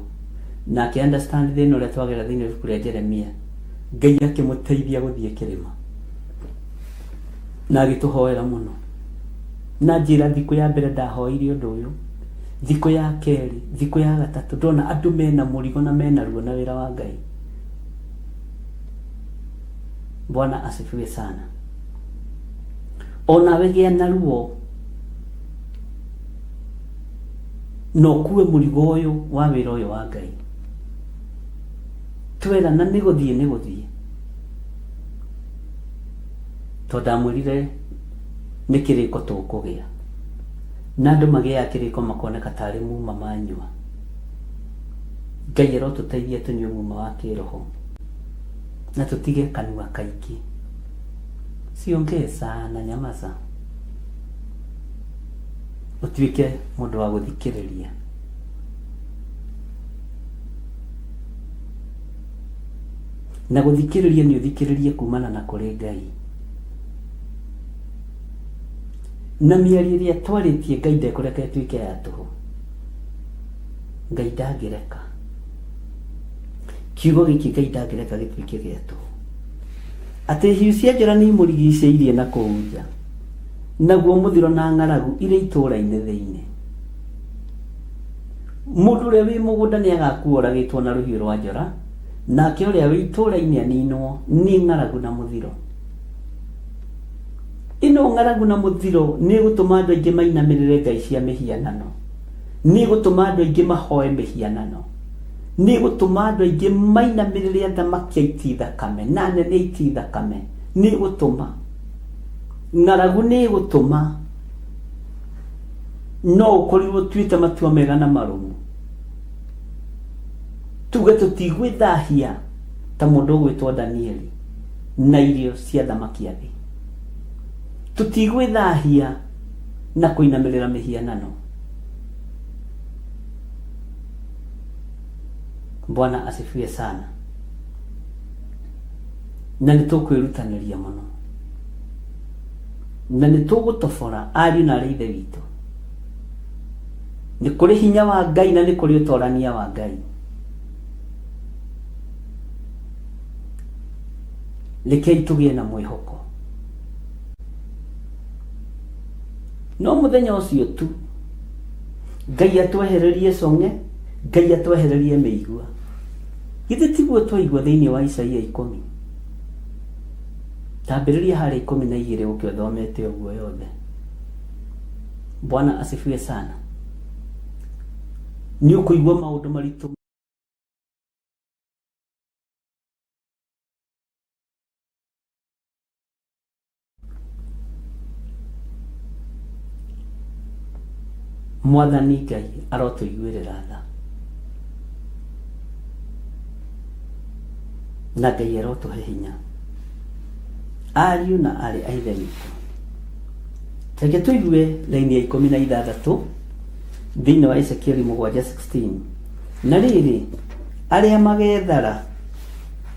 S4: na akĩ understand thĩna ũrĩa twagerera thĩinĩ wa ibuku rĩa Jeremia. Ngai akĩmũteithia gũthiĩ kĩrĩma na agĩtũhoera mũno. Na njĩra thikũ ya mbere ndahoeire ũndũ ũyũ, thikũ ya kerĩ, thikũ ya gatatũ, ndona andũ mena mũrigo na mena ruo na wĩra wa Ngai. Bwana asifiwe sana. Onawe gĩa na ruo na ũkue mũrigo ũyũ wa wĩra ũyũ wa Ngai. Twerana nĩ gũthiĩ nĩ gũthiĩ. Tondũ ndamwĩrire nĩ kĩrĩko tũkũgĩa. Na andũ magĩaga kĩrĩko makoneka tarĩ muma manyua. Ngai arotũteithia tũnyue muma wa kĩroho na tũtige kanua kaingĩ. Siongee sana, nyamaza. Ũtuĩke mũndũ wa gũthikĩrĩria. Na gũthikĩrĩria nĩ ũthikĩrĩrie kumana na kũrĩ Ngai. Na mĩario ĩrĩa twarĩtie Ngai ndekũreka ĩtuĩke ya tũhũ. Ngai ndangĩreka. Kiugo gĩkĩ Ngai ndangĩreka gĩtuĩke gĩa tũhũ. Atĩ hiũ cia njora nĩ imũrigicĩirie na kũu nja, naguo mũthiro na ng'aragu irĩ itũũra-inĩ thĩinĩ. Mũndũ ũrĩa wĩ mũgũnda nĩ agakua oragĩtwo na rũhiũ rwa njora, nake ũrĩa wĩ itũũra-inĩ aninwo nĩ ng'aragu na mũthiro. Ĩno ng'aragu na mũthiro nĩ ĩgũtũma andũ aingĩ mainamĩrĩre ngai cia mĩhianano. Nĩ ĩgũtũma andũ aingĩ mahoe mĩhianano. Nĩ ĩgũtũma andũ aingĩ mainamĩrĩre athamaki aiti thakame na anene aiti thakame. Nĩ ĩgũtũma. Ng'aragu nĩ ĩgũtũma. No ũkorirwo ũtuĩte matua mega na marũmu. Tuge tũtigwĩthahia ta mũndũ ũgwĩtwo Danieli na irio cia thamaki a thĩ. Tũtigwĩthahia na kũinamĩrĩra mĩhianano. Bwana asifiwe sana. Na nĩ tũkwĩrutanĩria mũno na nĩ tũgũtobora ariũ na arĩ ithe witũ. Nĩ kũrĩ hinya wa Ngai na nĩ kũrĩ ũtorania wa Ngai. Rekei tũgĩe na mwĩhoko. No mũthenya ũcio tu Ngai atwehererie cong'e, Ngai atwehererie mĩigua. Githĩ tiguo twaigua thĩinĩ wa Isaia 10? Tambĩrĩria harĩa 12 ũke ũthomete ũguo yothe. Bwana asifiwe sana. Nĩ ũkũigua maũndũ maritũ Mwathani Ngai arotũiguĩrĩra tha na Ngai arotũhe hinya ariũ na arĩ a ithe witũ. Reke tũigue raini ya 16 thĩinĩ wa Ezekieli 7:16. Na rĩrĩ, arĩa magethara,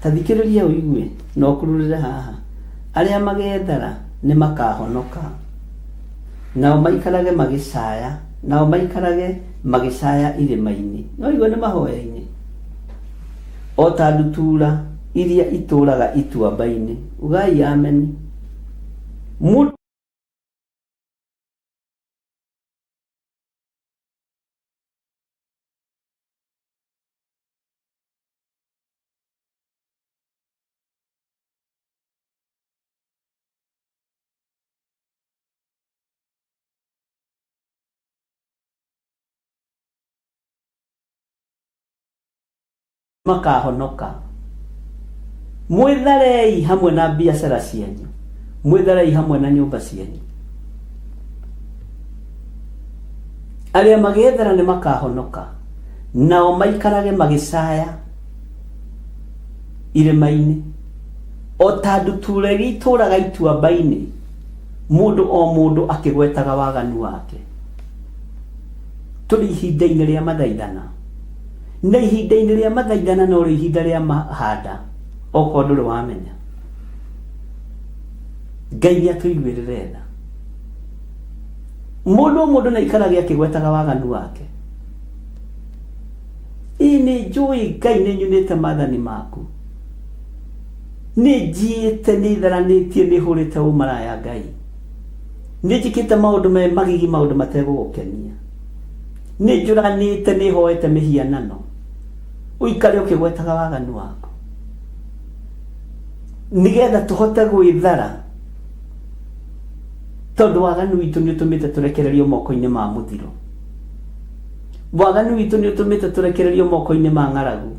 S4: ta thikĩrĩria ũigue na ũkururĩre haha, arĩa magethara nĩ makahonoka, nao maikarage magĩcaya, nao maikarage magĩcaya irĩma-inĩ. No igue nĩ mahoya-inĩ. O ta ndutura iria itũũraga ituamba-inĩ. Ugai ameni. Mũndũ makahonoka. Mwĩtharei hamwe na biacara cianyu, mwĩtharei hamwe na nyũmba cianyu. Arĩa magethara nĩ makahonoka, nao maikarage magĩcaya irĩma-inĩ, o ta ndutura iria itũũraga ituamba-inĩ, mũndũ o mũndũ akĩgwetaga waganu wake. Tũrĩ ihinda-inĩ rĩa mathaithana, na ihinda-inĩ rĩa mathaithana norĩo ihinda rĩa mahanda, okorwo ndũrĩ wamenya. Ngai nĩ atũiguĩrĩre tha. Mũndũ o mũndũ nĩ aikarage akĩgwetaga waganu wake. Ĩĩ nĩ njũĩ Ngai nĩ nyunĩte maathani maku. Nĩ njiĩte, nĩ tharanĩtie, nĩ hũrĩte ũmaraya Ngai. Nĩ njĩkĩte maũndũ me magigi, maũndũ mategũgũkenia. Nĩ njũranĩte, nĩ hoete mĩhianano. Ũikare ũkĩgwetaga waganu waku. Nĩgetha tũhote gwĩthara tondũ waganu witũ nĩ ũtũmĩte tũrekererio moko-inĩ ma mũthiro. Waganu witũ nĩ ũtũmĩte tũrekererio moko-inĩ ma ng'aragu.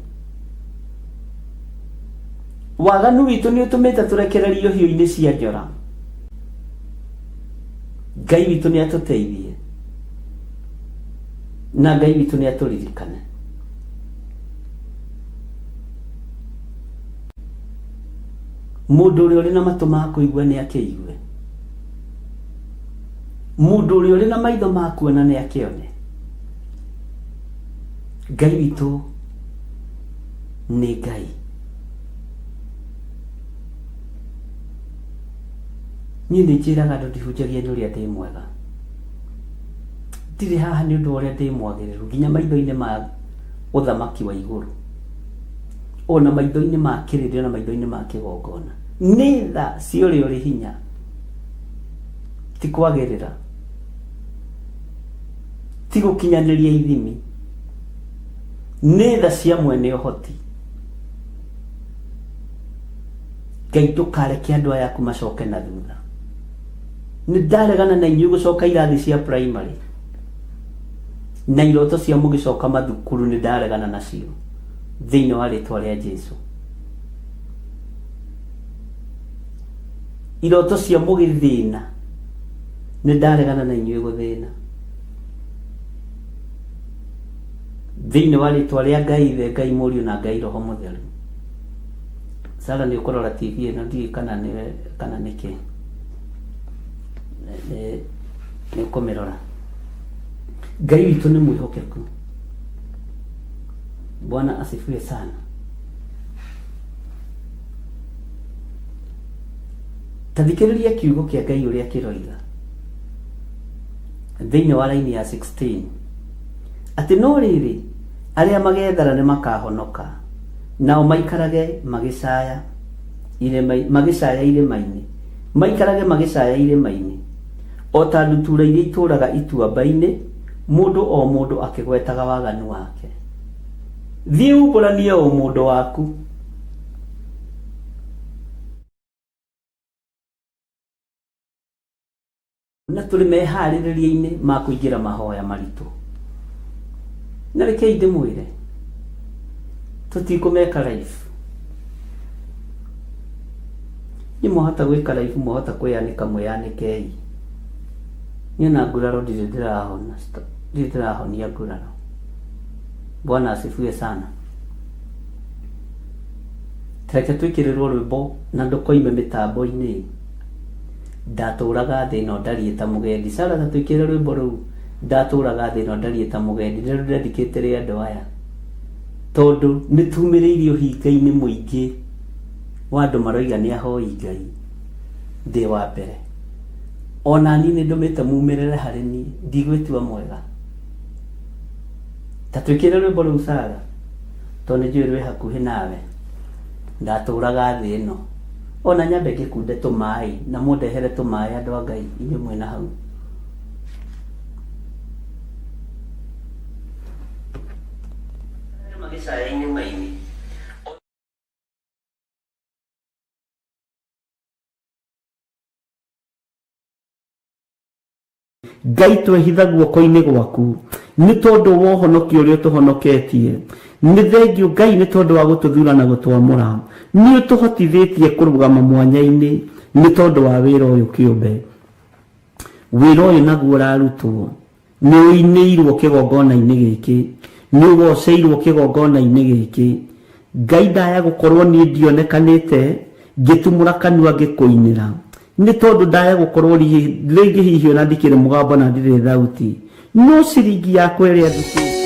S4: Waganu witũ nĩ ũtũmĩte tũrekererio hiũ-inĩ cia njora. Ngai witũ nĩ atũteithie na Ngai witũ nĩ atũririkane. Mũndũ ũrĩa ũrĩ na matũ ma kũigua nĩ akĩigue. Mũndũ ũrĩa ũrĩ na maitho ma kuona nĩ akĩone. Ngai witũ nĩ Ngai. Niĩ nĩ njĩraga andũ ndihunjagia nĩ ũrĩa ndĩ mwega. Ndirĩ haha nĩ ũndũ wa ũrĩa ndĩ mwagĩrĩru nginya maitho-inĩ ma ũthamaki wa igũrũ. Ona maitho-inĩ ma kĩrĩndĩ ona maitho-inĩ ma kĩgongona. Nĩ tha cia ũrĩa ũrĩ hinya. Ti kwagĩrĩra. Ti gũkinyanĩria ithimi. Nĩ tha cia mwene ũhoti. Ngai ndũkareke andũ aya aku macoke na thutha. Nĩ ndaregana na inyuĩ gũcoka irathi cia primary na iroto cia mũgĩcoka mathukuru nĩ ndaregana nacio thĩinĩ wa rĩtwa rĩa Jesu. Iroto cia mũgĩthĩna nĩ ndaregana na inyuĩ gũthĩna. Thĩinĩ wa rĩtwa rĩa Ngai Ithe, Ngai Mũriũ na Ngai Roho Mũtheru. Sara nĩ ũkũrora TV ĩno ndiũĩ kana nĩwe kana nĩkĩ. Nĩ nĩ ũkũmĩrora. Ngai witũ nĩ mwĩhokeku. Bwana asifiwe sana. Ta thikĩrĩria kiugo kĩa Ngai ũrĩa kĩroiga thĩinĩ wa raini ya 16 atĩ no rĩrĩ arĩa magethara nĩ makahonoka nao maikarage magĩcaya irĩma magĩcaya irĩma-inĩ maikarage magĩcaya irĩma-inĩ o ta ndutura iria itũũraga ituamba-inĩ mũndũ o mũndũ akĩgwetaga waganu wake. Thiĩ umbũranie ũmũndũ waku. Na tũrĩ meharĩrĩria-inĩ ma kũingĩra mahoya maritũ. Na rekei ndĩmwĩre, tũtikũmeka live. Inyuĩ mwahota gwĩka live, mwahota kwĩyanĩka mwĩyanĩkei. Niĩ ona nguraro ndirĩ ndĩrahona, ndirĩ ndĩrahonia nguraro. Bwana asifiwe sana. Reke twĩkĩrĩrwo rwĩmbo na ndũkoime mĩtambo-inĩ. Ndatũraga thĩ ĩno ndariĩ ta mũgendi. Sarah ta twĩkĩrĩre rwĩmbo rũu ndatũraga thĩ ĩno ndariĩ ta mũgendi. Nĩ rũndedicate andũ aya. Tondũ nĩ tumĩrĩirie ũhinga-inĩ mũingĩ wa andũ maroiga nĩ ahoi Ngai. Ndĩ wa mbere. Ona niĩ nĩ ndũmĩte mumĩrĩre harĩ niĩ. Ndigwĩtua mwega. Ta twĩkĩrĩre rwĩmbo rũu Sarah. Tondũ nĩ njũĩ rwĩ hakuhĩ nawe. Ndatũraga thĩ ĩno. Ona nyambe ngĩkunde tũmaĩ na mũndehere tũmaĩ andũ a Ngai inyuĩ mwĩna hau. Magĩcaya irĩma-inĩ. Ngai twehitha guoko-inĩ gwaku nĩ tondũ wa ũhonokio ũrĩa ũtũhonoketie. Nĩ thengiũ Ngai nĩ tondũ wa gũtũthura na gũtwamũra. Nĩ ũtũhotithĩtie kũrũgama mwanya-inĩ nĩ tondũ wa wĩra ũyũ kĩũmbe. Wĩra ũyũ naguo ũrarutwo nĩ ũinĩirwo kĩgongona-inĩ gĩkĩ, nĩ ũgoceirwo kĩgongona-inĩ gĩkĩ. Ngai ndaya gũkorwo niĩ ndionekanĩte ngĩtumũra kanua ngĩkũinĩra, nĩ tondũ ndaya gũkorwo rĩngĩ hihi ona ndikĩrĩ mũgambo na ndirĩ thauti, no ciringi yakwa ĩrĩa ndutĩte.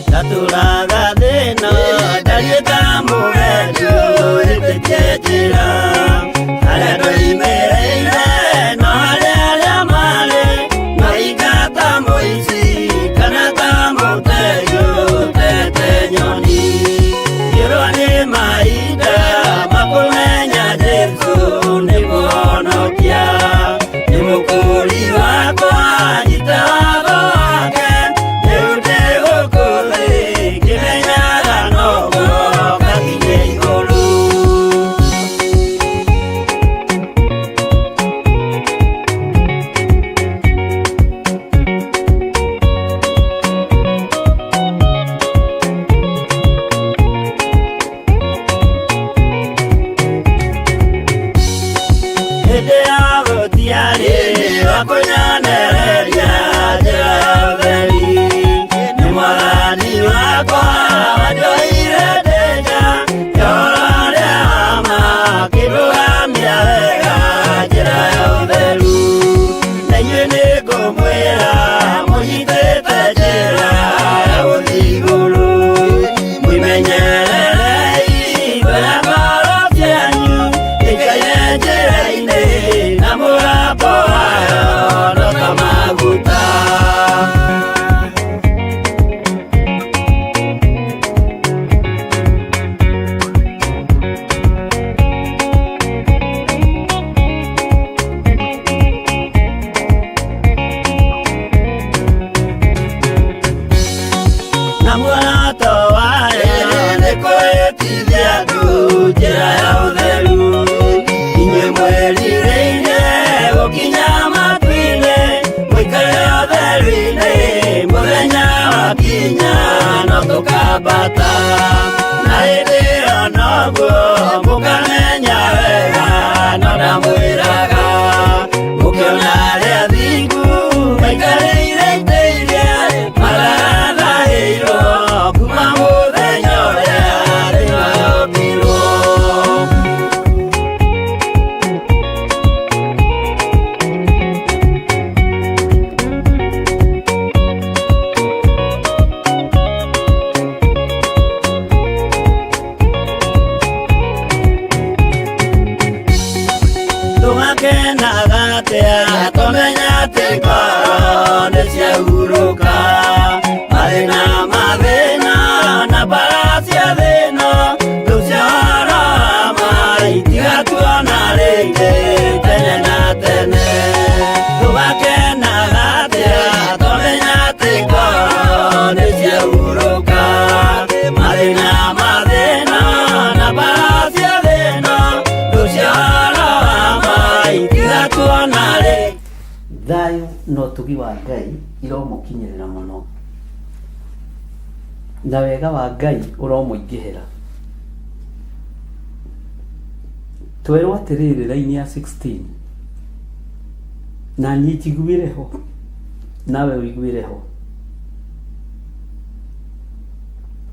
S1: Ndatũraga thĩna ndariĩ ta mũgendi ũhĩtĩtie njĩra harĩa ndoimĩrĩire no harĩa arĩa marĩ maingata mũici.
S4: Thayũ na ũtugi wa Ngai iromũkinyĩrĩra mũno, na wega wa Ngai ũromũingĩhĩra. Twerwo atĩrĩrĩ raini ya 16, na niĩ njiguĩre ho, nawe ũiguĩre ho.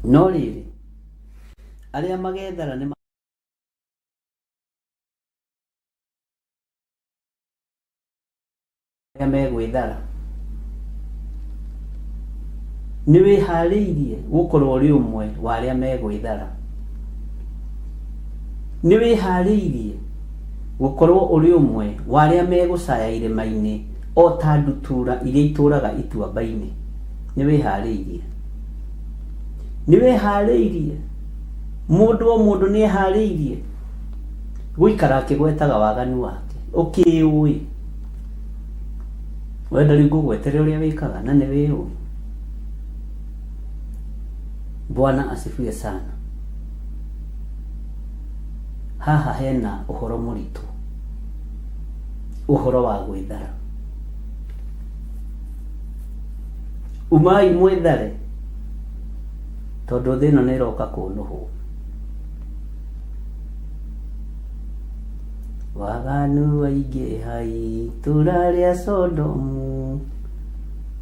S4: No rĩrĩ, arĩa magethara nĩ Arĩa megwĩthara. Nĩ wĩhaarĩirie gũkorũo ũrĩ ũmwe wa arĩa megwĩthara? Nĩ wĩhaarĩirie gũkorũo ũrĩ ũmwe wa arĩa megũcaya irĩma-inĩ o ta ndutura iria itũũraga ituamba-inĩ? Nĩ wĩhaarĩirie? Nĩ wĩhaarĩirie? Mũndũ o mũndũ nĩ ehaarĩirie gũikara akĩgwetaga waganu wake? Ũkĩũĩ? Wenda rĩu ngũgwetere ũrĩa wĩkaga na nĩ wĩũĩ. Bwana asifiwe sana. Haha hena ũhoro mũritũ, ũhoro wa gwĩthara. Umai mwĩthare tondũ thĩ ĩno nĩ ĩroka kũnũhwo. Waganu waingĩha itũra rĩa Sodomu,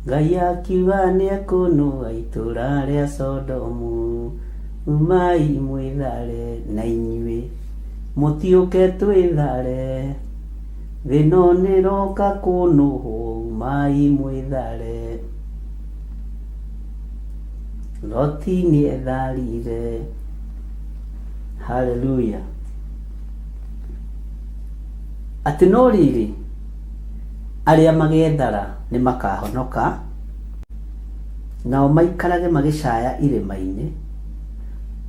S4: Ngai akiuga nĩekũnũa itũra rĩa Sodomu, umai mwĩthare na inyuĩ mũtiũke twĩthare, thĩ ĩno nĩroka kũnũhwo, umai mwĩthare. Loti nĩetharire. Haleluya. Atĩ no rĩrĩ, arĩa magethara nĩ makahonoka, nao maikarage magĩcaya irĩma-inĩ,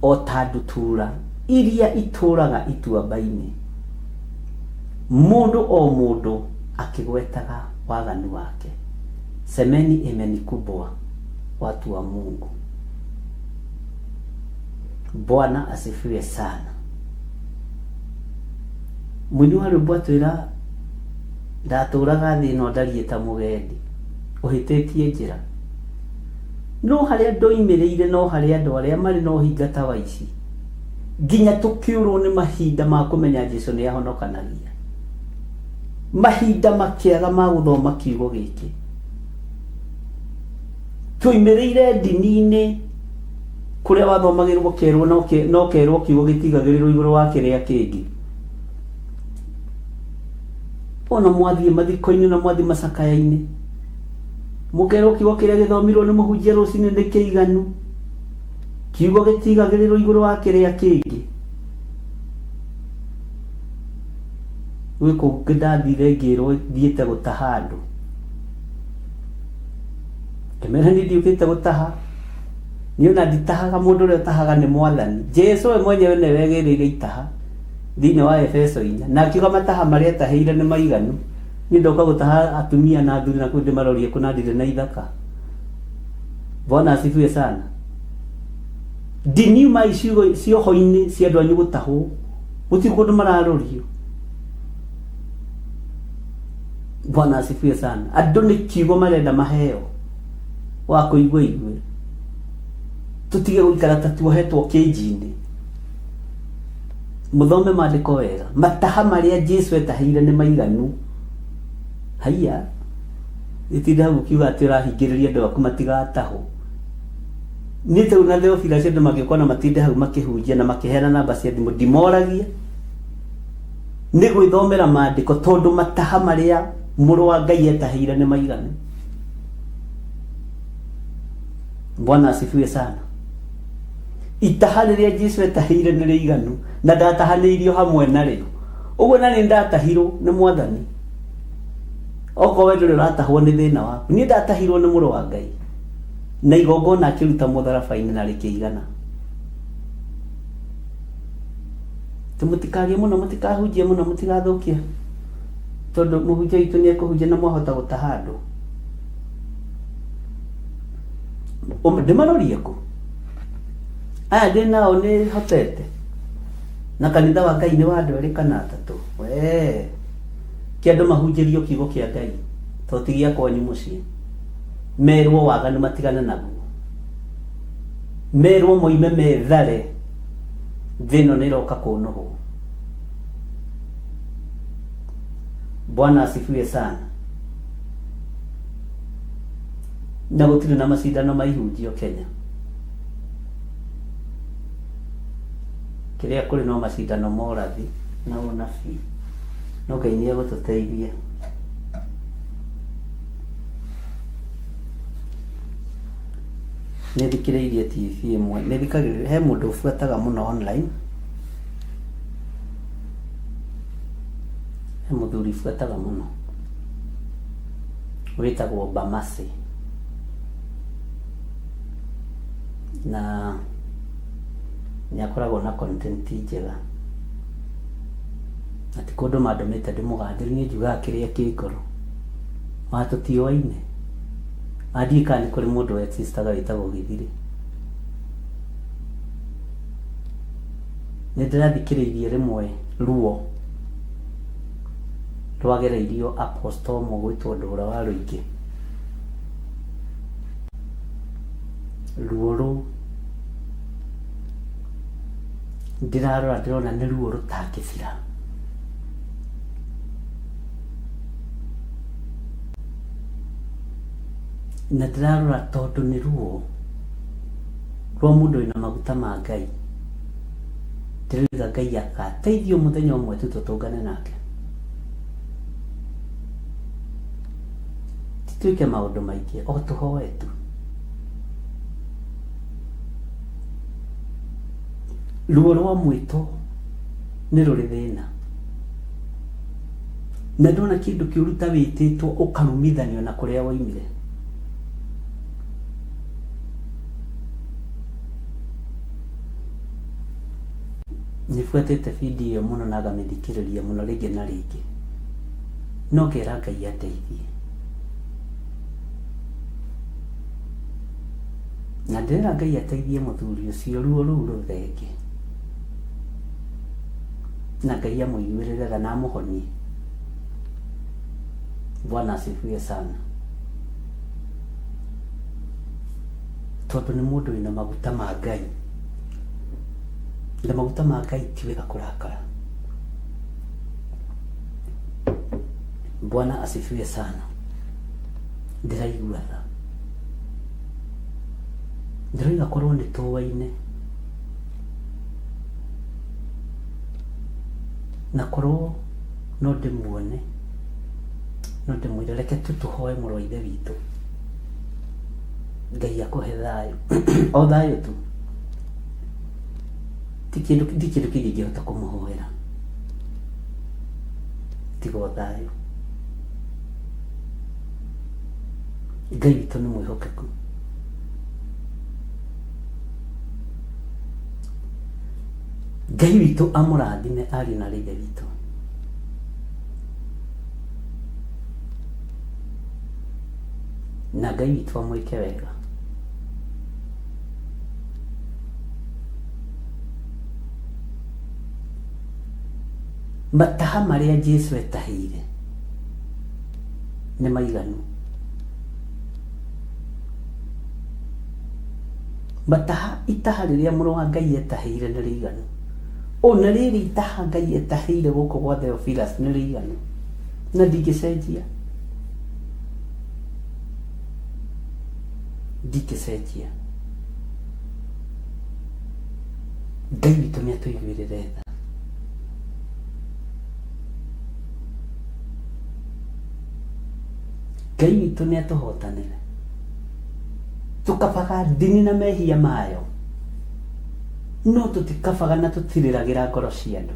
S4: o ta ndutura iria itũũraga ituamba-inĩ, mũndũ o mũndũ akĩgwetaga waganu wake. Semeni amen kubwa, watu wa Mungu. Bwana asifiwe sana. Mũini wa rwĩmbo atwĩra ndatũraga thĩ ĩno ndariĩ ta mũgendi ũhĩtĩtie njĩra. No harĩa ndoimĩrĩire no harĩa andũ arĩa marĩ na ũhinga ta wa ici nginya tũkĩũrwo nĩ mahinda ma kũmenya Jesu nĩ ahonokanagia. Mahinda makĩaga ma gũthoma kiugo gĩkĩ. Tuoimĩrĩire ndini-inĩ kũrĩa wathomagĩrwo ũkerwo no kerwo kiugo gĩtigagĩrĩrwo igũrũ wa kĩrĩa kĩngĩ. Ona mwathiĩ mathiko-inĩ na mwathiĩ macakaya-inĩ mũkerwo kiugo kĩrĩa gĩthomirwo nĩ mũhunjia rũcinĩ nĩ kĩiganu, kiugo gĩtigagĩrĩrwo igũrũ wa kĩrĩa kĩngĩ. Gwĩ kũngĩ ndathire ngĩrwo thiĩte gũtaha andũ, ngĩmera niĩ ndiũkĩte gũtaha. Niĩ ona nditahaga, mũndũ ũrĩa ũtahaga nĩ Mwathani. Jesu we mwenyewe nĩwe wegĩrĩire itaha thĩinĩ wa Efeso inya, na akiuga mataha marĩa etahĩire nĩ maiganu. Niĩ ndoka gũtaha atumia na athuri na kũu ndĩmarorie kũ na ndirĩ na ithaka. Bwana asifiwe sana. Ndiniuma icigo cioho-inĩ cia andũ anyu gũtahwo, gũtirĩ kũndũ mararorio. Bwana asifiwe sana. Andũ nĩ kiugo marenda maheo. Wa kũigua igue. Tũtige gũikara ta tuohetwo kĩnji-inĩ. Mũthome maandĩko wega. Mataha marĩa Jesu etahĩire nĩ maiganu. Haiya, gĩtinda hau ũkiuga atĩ ũrahingĩrĩria andũ aku matigatahwo. Niĩ ta rĩu na Theophilus andũ mangĩũka ona matinde hau makĩhunjia na makĩheana namba cia thimũ ndimoragia. Nĩ gwĩthomera maandĩko tondũ mataha marĩa mũrũ wa Ngai etahĩire nĩ maiganu. Bwana asifiwe sana. Itaha rĩrĩa Jesu etahĩire nĩ rĩiganu na ndatahanĩirio hamwe narĩo. Ũguo na nĩ ndatahirwo nĩ Mwathani. Okorwo we ndũrĩ ũratahwo nĩ thĩna waku, niĩ ndatahirwo nĩ mũrũ wa Ngai na igongona akĩruta mũtharaba-inĩ na rĩkĩigana. Mũtikarie mũno, mũtikahunjie mũno, mũtigathũkie tondũ mũhunjia witũ nĩ ekũhunjia na mwahota gũtaha andũ. Ndĩmarorie kũ? Aya ndĩ nao nĩ hotete na kanitha wa Ngai nĩ wa andũ erĩ kana atatũ. Wee, kĩ andũ mahunjĩrio kiugo kĩa Ngai. To ti gĩa kwanyu mũciĩ. Merwo waganu matigane naguo. Merwo moime methare thĩ ĩno nĩ ĩroka kũnũhwo. Bwana asifiwe sana. Na gũtirĩ na macindano ma ihunjio Kenya. Kĩrĩa kũrĩ no macindano ma ũrathi na ũnabii. No Ngai nĩ egũtũteithia. Nĩ thikĩrĩirie TV ĩmwe, nĩ thikagĩrĩria, he mũndũ buataga mũno online, he mũthuri buataga mũno wĩtagwo Bamasi. Na nĩ akoragwo na content njega. Na ti kũndũ mandũmĩte ndĩmũgathĩre, niĩ njugaga kĩrĩa kĩ ngoro. Ma tũtiũaine. Na ndiũĩ kana nĩ kũrĩ mũndũ ũ exist aga wĩtagwo Gĩthirĩ. Nĩ ndĩrathikĩrĩirie rĩmwe ruo rwagereirio apostle ũmwe ũgwĩtwo Ndũra wa Rũingĩ. Ruo rũu ndĩrarora ndĩrona nĩ ruo rũtangĩthira. Na ndĩrarora tondũ nĩ ruo rwa mũndũ wĩna maguta ma Ngai, ndĩroiga Ngai agateithio mũthenya ũmwe tu tũtũngane nake. Ti twĩke maũndũ maingĩ, o tũhoe tu. Ruo rwa mwĩto nĩ rũrĩ thĩna. Na ndona kĩndũ kĩũru ta wĩtĩtwo ũkarumithanio na kũrĩa woimire. Nĩbuatĩte video ĩyo mũno na ngamĩthikĩrĩria mũno rĩngĩ na rĩngĩ. No ngera Ngai andeithie. Na ndĩrera Ngai ateithie mũthuri ũcio ruo rũu rũthenge. Na Ngai amũiguĩrĩre tha na amũhonie. Bwana asifiwe sana. Tondũ nĩ mũndũ wĩna maguta ma Ngai. Na maguta ma Ngai ti wega kũrakara. Bwana asifiwe sana. Ndĩraigua tha. Ndĩroiga korwo nĩ tũwaine. Na korwo no ndĩmuone, no ndĩmwĩre reke tu tũhoe mũrũ wa ithe witũ. Ngai akũhe thayũ. O thayũ tu. Ti kĩndũ ti kĩndũ kĩngĩ ingĩhota kũmũhoera. Tiga o thayũ. Ngai witũ nĩ mwĩhokeku. Ngai witũ amũrathime ariũ na aarĩ a Ithe witũ. Na Ngai witũ amwĩke wega. Mataha marĩa Jesu etahĩire nĩ maiganu. Mataha, itaha rĩrĩa mũrũ wa Ngai etahĩire nĩ rĩiganu. Ona rĩrĩ itaha Ngai etahĩire gũkũ gwa Theophilus nĩ rĩiganu. Na ndingĩcenjia. Ndingĩcenjia. Ngai witũ nĩ atũiguĩrĩre tha. Ngai witũ nĩ atũhotanĩre. Tũkabaga ndini na mehia mayo, no tũtikabaga na tũtirĩragĩra ngoro cia andũ.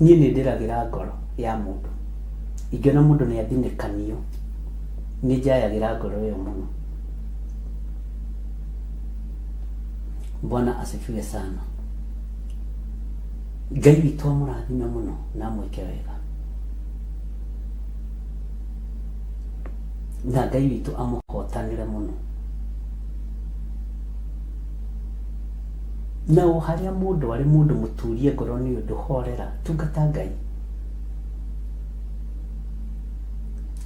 S4: Niĩ nĩ ndĩragĩra ngoro ya mũndũ. Ingĩona mũndũ nĩ athinĩkanio, nĩ njayagĩra ngoro ĩyo mũno. Bwana asifiwe sana. Ngai witũ amũrathime mũno na amwĩke wega. Na Ngai witũ amũhotanĩre mũno. Na o harĩa mũndũ arĩ mũndũ mũturie ngoro nĩ ũndũ horera, tungata Ngai.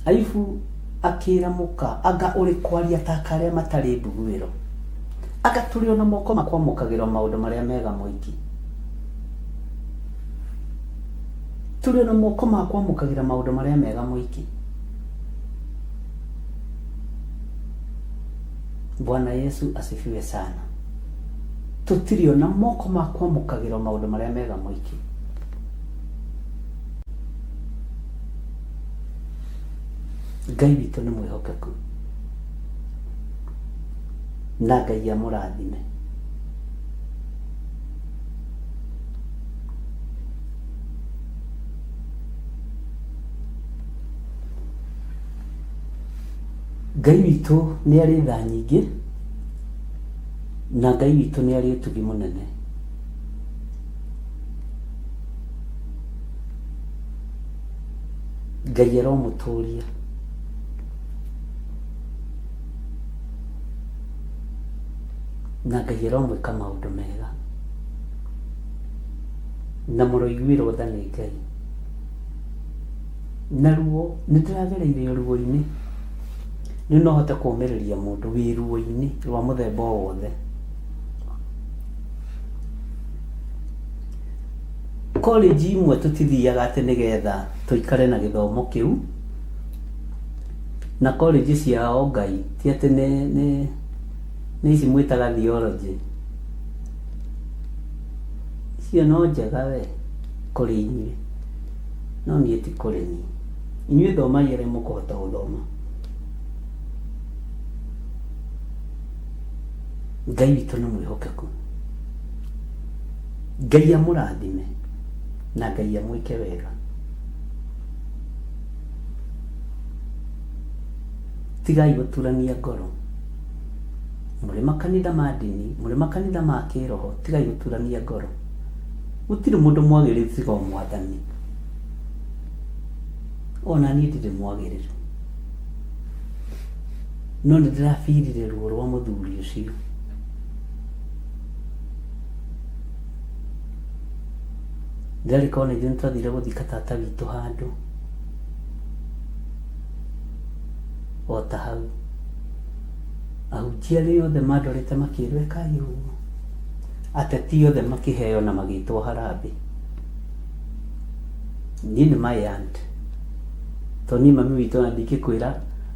S4: Ayubu akĩra mũka, anga ũrĩ kwaria ta karĩa matarĩ mbuguĩro? Anga tũrĩ o na moko ma kwamũkagĩra maũndũ marĩa mega moiki? Tũrĩ o na moko ma kwamũkagĩra maũndũ marĩa mega moiki? Bwana Yesu asifiwe sana. Tũtirĩ o na moko ma kwamũkagĩra maũndũ marĩa mega moiki. Ngai witũ nĩ mwĩhokeku na Ngai amũrathime. Ngai witũ nĩ arĩ tha nyingĩ na Ngai witũ nĩ arĩ ũtugi mũnene. Ngai aromũtũria. Na Ngai aromwĩka maũndũ mega. Na mũroiguĩrwo tha nĩ Ngai. Na ruo, nĩ ndĩragereire ruo-inĩ. Rĩu no hote kũũmĩrĩria mũndũ wĩ ruo-inĩ rwa mũthemba o wothe. College imwe tũtithiaga atĩ nĩgetha tũikare na gĩthomo kĩu, na college cia o Ngai ti atĩ nĩ nĩ nĩ ici mwĩtaga theology. Icio no njega we kũrĩ inyuĩ, no niĩ ti kũrĩ niĩ. Inyuĩ thomai arĩa mũkũhota gũthoma. Ngai witũ nĩ mwĩhokeku. Ngai amũrathime na Ngai amwĩke wega. Tigai gũturania ngoro. Mũrĩ makanitha ma ndini, mũrĩ makanitha ma kĩroho, tigai gũturania ngoro. Gũtirĩ mũndũ mwagĩrĩru tiga o Mwathani. Ona niĩ ndirĩ mwagĩrĩru. No nĩ ndĩrabirire ruo rwa mũthuri ũcio. Ndĩrarikona ithuĩ nĩ twathire gũthika tata witũ handũ o ta hau. Ahunjia arĩa othe mandorete makĩrwo ĩkai ũguo. Ateti othe makĩheo na magĩtwo harambee. Niĩ nĩ my aunt. Tondũ niĩ mami witũ ona ndingĩkwĩra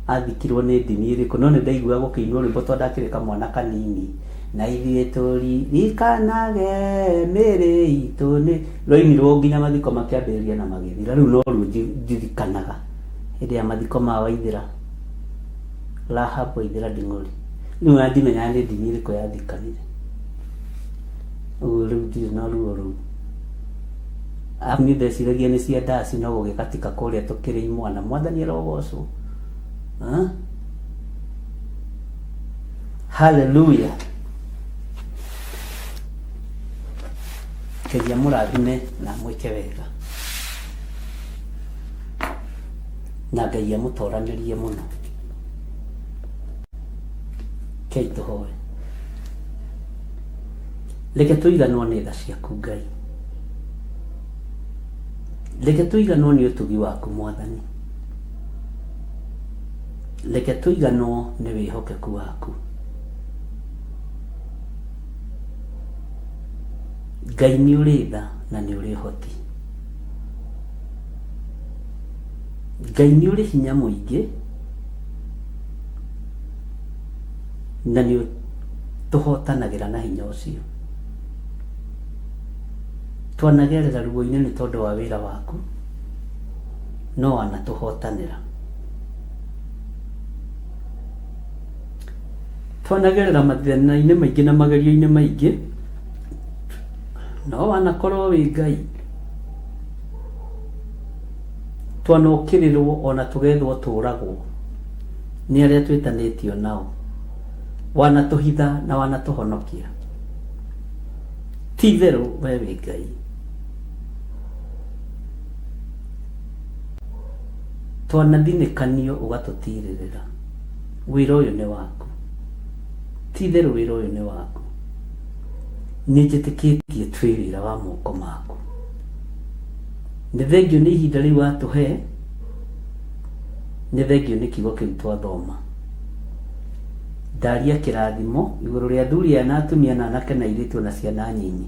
S4: athikirwo nĩ ndini ĩrĩkũ, no nĩ ndaiguaga gũkĩinwo rwĩmbo tondũ ndakĩrĩ kamwana kanini. Na ithuĩ tũririkanage mĩĩrĩ itũ nĩ rwainirwo nginya mathiko makĩambĩrĩria na magĩthira. Rĩu noruo ndirikanaga hĩndĩ ya mathiko ma Waithĩra, Rahab Waithĩra Nding'ũri. Rĩu ona ndimenyaga nĩ ndini ĩrĩkũ yathikanire. Ũguo rĩu ndirĩ na ruo rũu. Arabu niĩ ndeciragia nĩ cia ndaci no gũgĩkatika kũrĩa tũkĩrĩ imwana. Mwathani arogocwo. Haleluya. Ngai amũrathime na amwĩke wega. Na Ngai amũtoranĩrie mũno. Kei tũhoe. Reke tũiganwo nĩ tha ciaku Ngai. Reke tũiganwo nĩ ũtugi waku Mwathani. Reke tũiganwo nĩ wĩhokeku waku. Ngai nĩ ũrĩ tha na nĩ ũrĩ ũhoti. Ngai nĩ ũrĩ hinya mũingĩ na nĩ ũtũhotanagĩra na hinya ũcio. Twanagerera ruo-inĩ nĩ tondũ wa wĩra waku, no wanatũhotanĩra. Twanagerera mathĩna-inĩ maingĩ na magerio-inĩ maingĩ, no wanakorwo wĩ Ngai. Twanokĩrĩrwo ona tũgethwo tũragwo nĩ arĩa twĩtanĩtio nao. Wanatũhitha na wanatũhonokia. Ti itherũ we wĩ Ngai. Twanathinĩkanio ũgatũtirĩrĩra. Wĩra ũyũ nĩ waku. Ti itherũ wĩra ũyũ nĩ waku. Nĩ njĩtĩkĩtie twĩ wĩra wa moko maku. Nĩ thengio nĩ ihinda rĩu watũhe. Nĩ thengiũ nĩ kiugo kĩu twathoma. Ndaria kĩrathimo igũrũ rĩa athuri aya na atumia na anake na airĩtu na ciana nyinyi.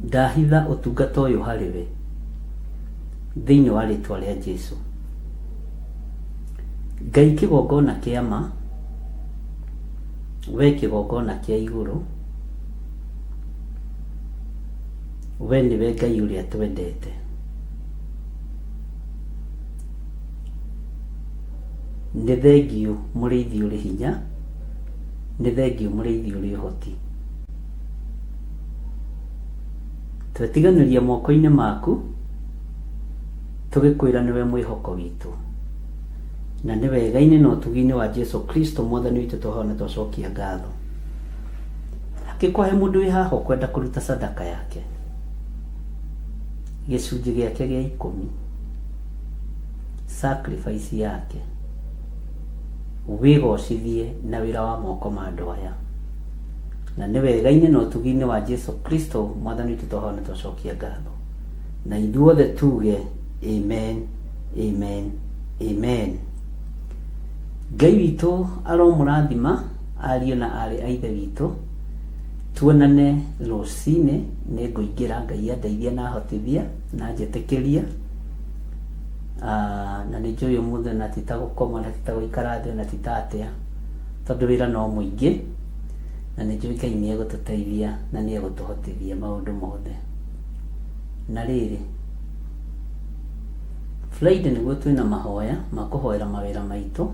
S4: Ndahitha ũtungata ũyũ harĩ we thĩinĩ wa rĩtwa rĩa Jesu. Ngai kĩgongona kĩa ma, we kĩgongona kĩa igũrũ, we nĩwe Ngai ũrĩa twendete. Nĩ thengiũ mũrĩithi ũrĩ hinya, nĩ thengiũ mũrĩithi ũrĩ ũhoti. Twetiganĩria moko-inĩ maku, tũgĩkwĩra nĩwe mwĩhoko witũ. Na nĩ wega-inĩ na ũtugi-inĩ wa Jesu Kristo mwathani witũ twahoya na twacokia ngatho. Angĩkorwo he mũndũ wĩ haha ũkwenda kũruta sadaka yake, gĩcunjĩ gĩake gĩa ikũmi, sacrifice yake, wĩgocithie na wĩra wa moko ma andũ aya. Na nĩ wega-inĩ na ũtugi-inĩ wa Jesu Kristo mwathani witũ twahoya na twacokia ngatho. Na ithuothe tuge amen, amen, amen. Ngai witũ aromũrathima ariũ na aarĩ a Ithe witũ. Tuonane rũcinĩ, nĩ ngũingĩra Ngai andeithia na ahotithia na anjĩtĩkĩria. Ah, na nĩ njũĩ ũmũthĩ na ti ta gũkoma na ti ta gũikara thĩ na ti ta atĩa, tondũ wĩra no mũingĩ, na nĩ njũĩ Ngai nĩ egũtũteithia na nĩ egũtũhotithia maũndũ mothe. Na rĩrĩ, Friday nĩguo twĩna mahoya ma kũhoera mawĩra maitũ,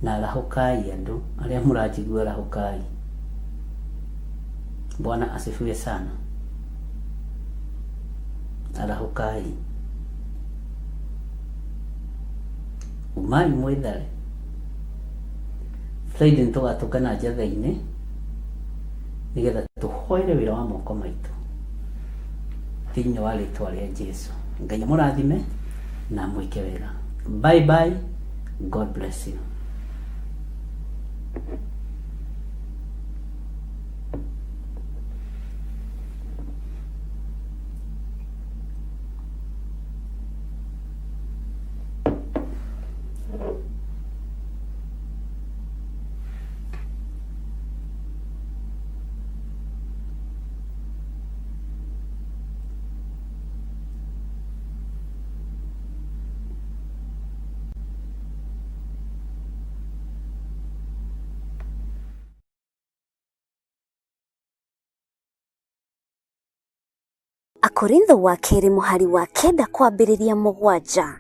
S4: na arahũkai andũ arĩa mũranjigua arahũkai. Bwana asifiwe sana. Arahũkai. Umai mwĩthare. Friday nĩ tũgatũngana njatha-inĩ nĩgetha tũhoere wĩra wa moko maitũ thĩinĩ wa rĩtwa rĩa Jesu. Ngai amũrathime na amwĩke wega. Bye bye. God bless you.
S6: Akorintho wa kerĩ mũhari wa kenda kwambĩrĩria mũgwanja.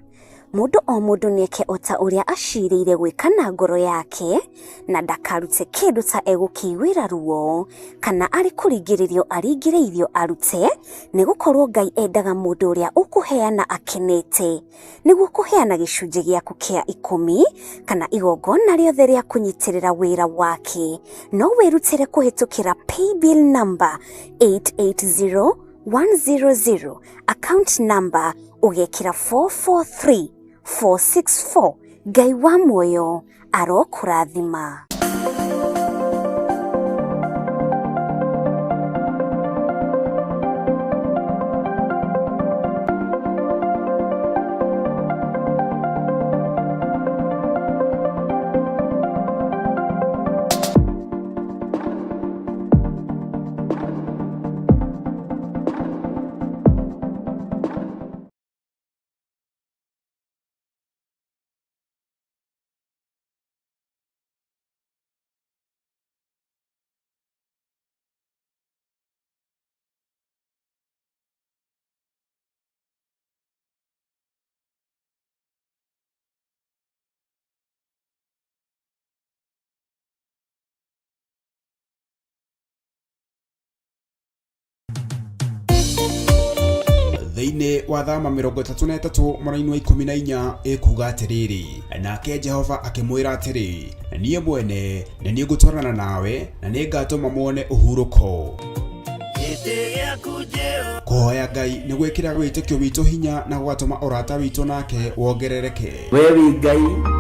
S6: Mũndũ o mũndũ nĩeke o ta ũrĩa acirĩire gwĩka na ngoro yake, na ndakarute kĩndũ ta egũkĩiguĩra ruo, kana arĩ kũringĩrĩrio aringĩrĩirio arute, nĩgũkorwo Ngai endaga mũndũ ũrĩa ũkũheana akenete. Nĩguo kũheana gĩcunjĩ gĩaku kĩa ikũmi, kana igongona rĩothe rĩa kũnyitĩrĩra wĩra wake, no wĩrutĩre kũhĩtũkĩra paybill number 880100, account number ũgekĩra 443464. Ngai wa muoyo arokũrathima.
S5: Thĩinĩ wa thama 33 mũraini wa 14 ĩkuga atĩrĩrĩ, nake Jehova akĩmwĩra atĩrĩ, niĩ mwene nĩ niĩ ngũtwarana nawe na nĩ ngatũma muone ũhurũko. Kũhoya Ngai nĩ gwĩkĩraga wĩtĩkio witũ hinya na gũgatũma ũrata witũ nake wongerereke.
S4: We wĩ Ngai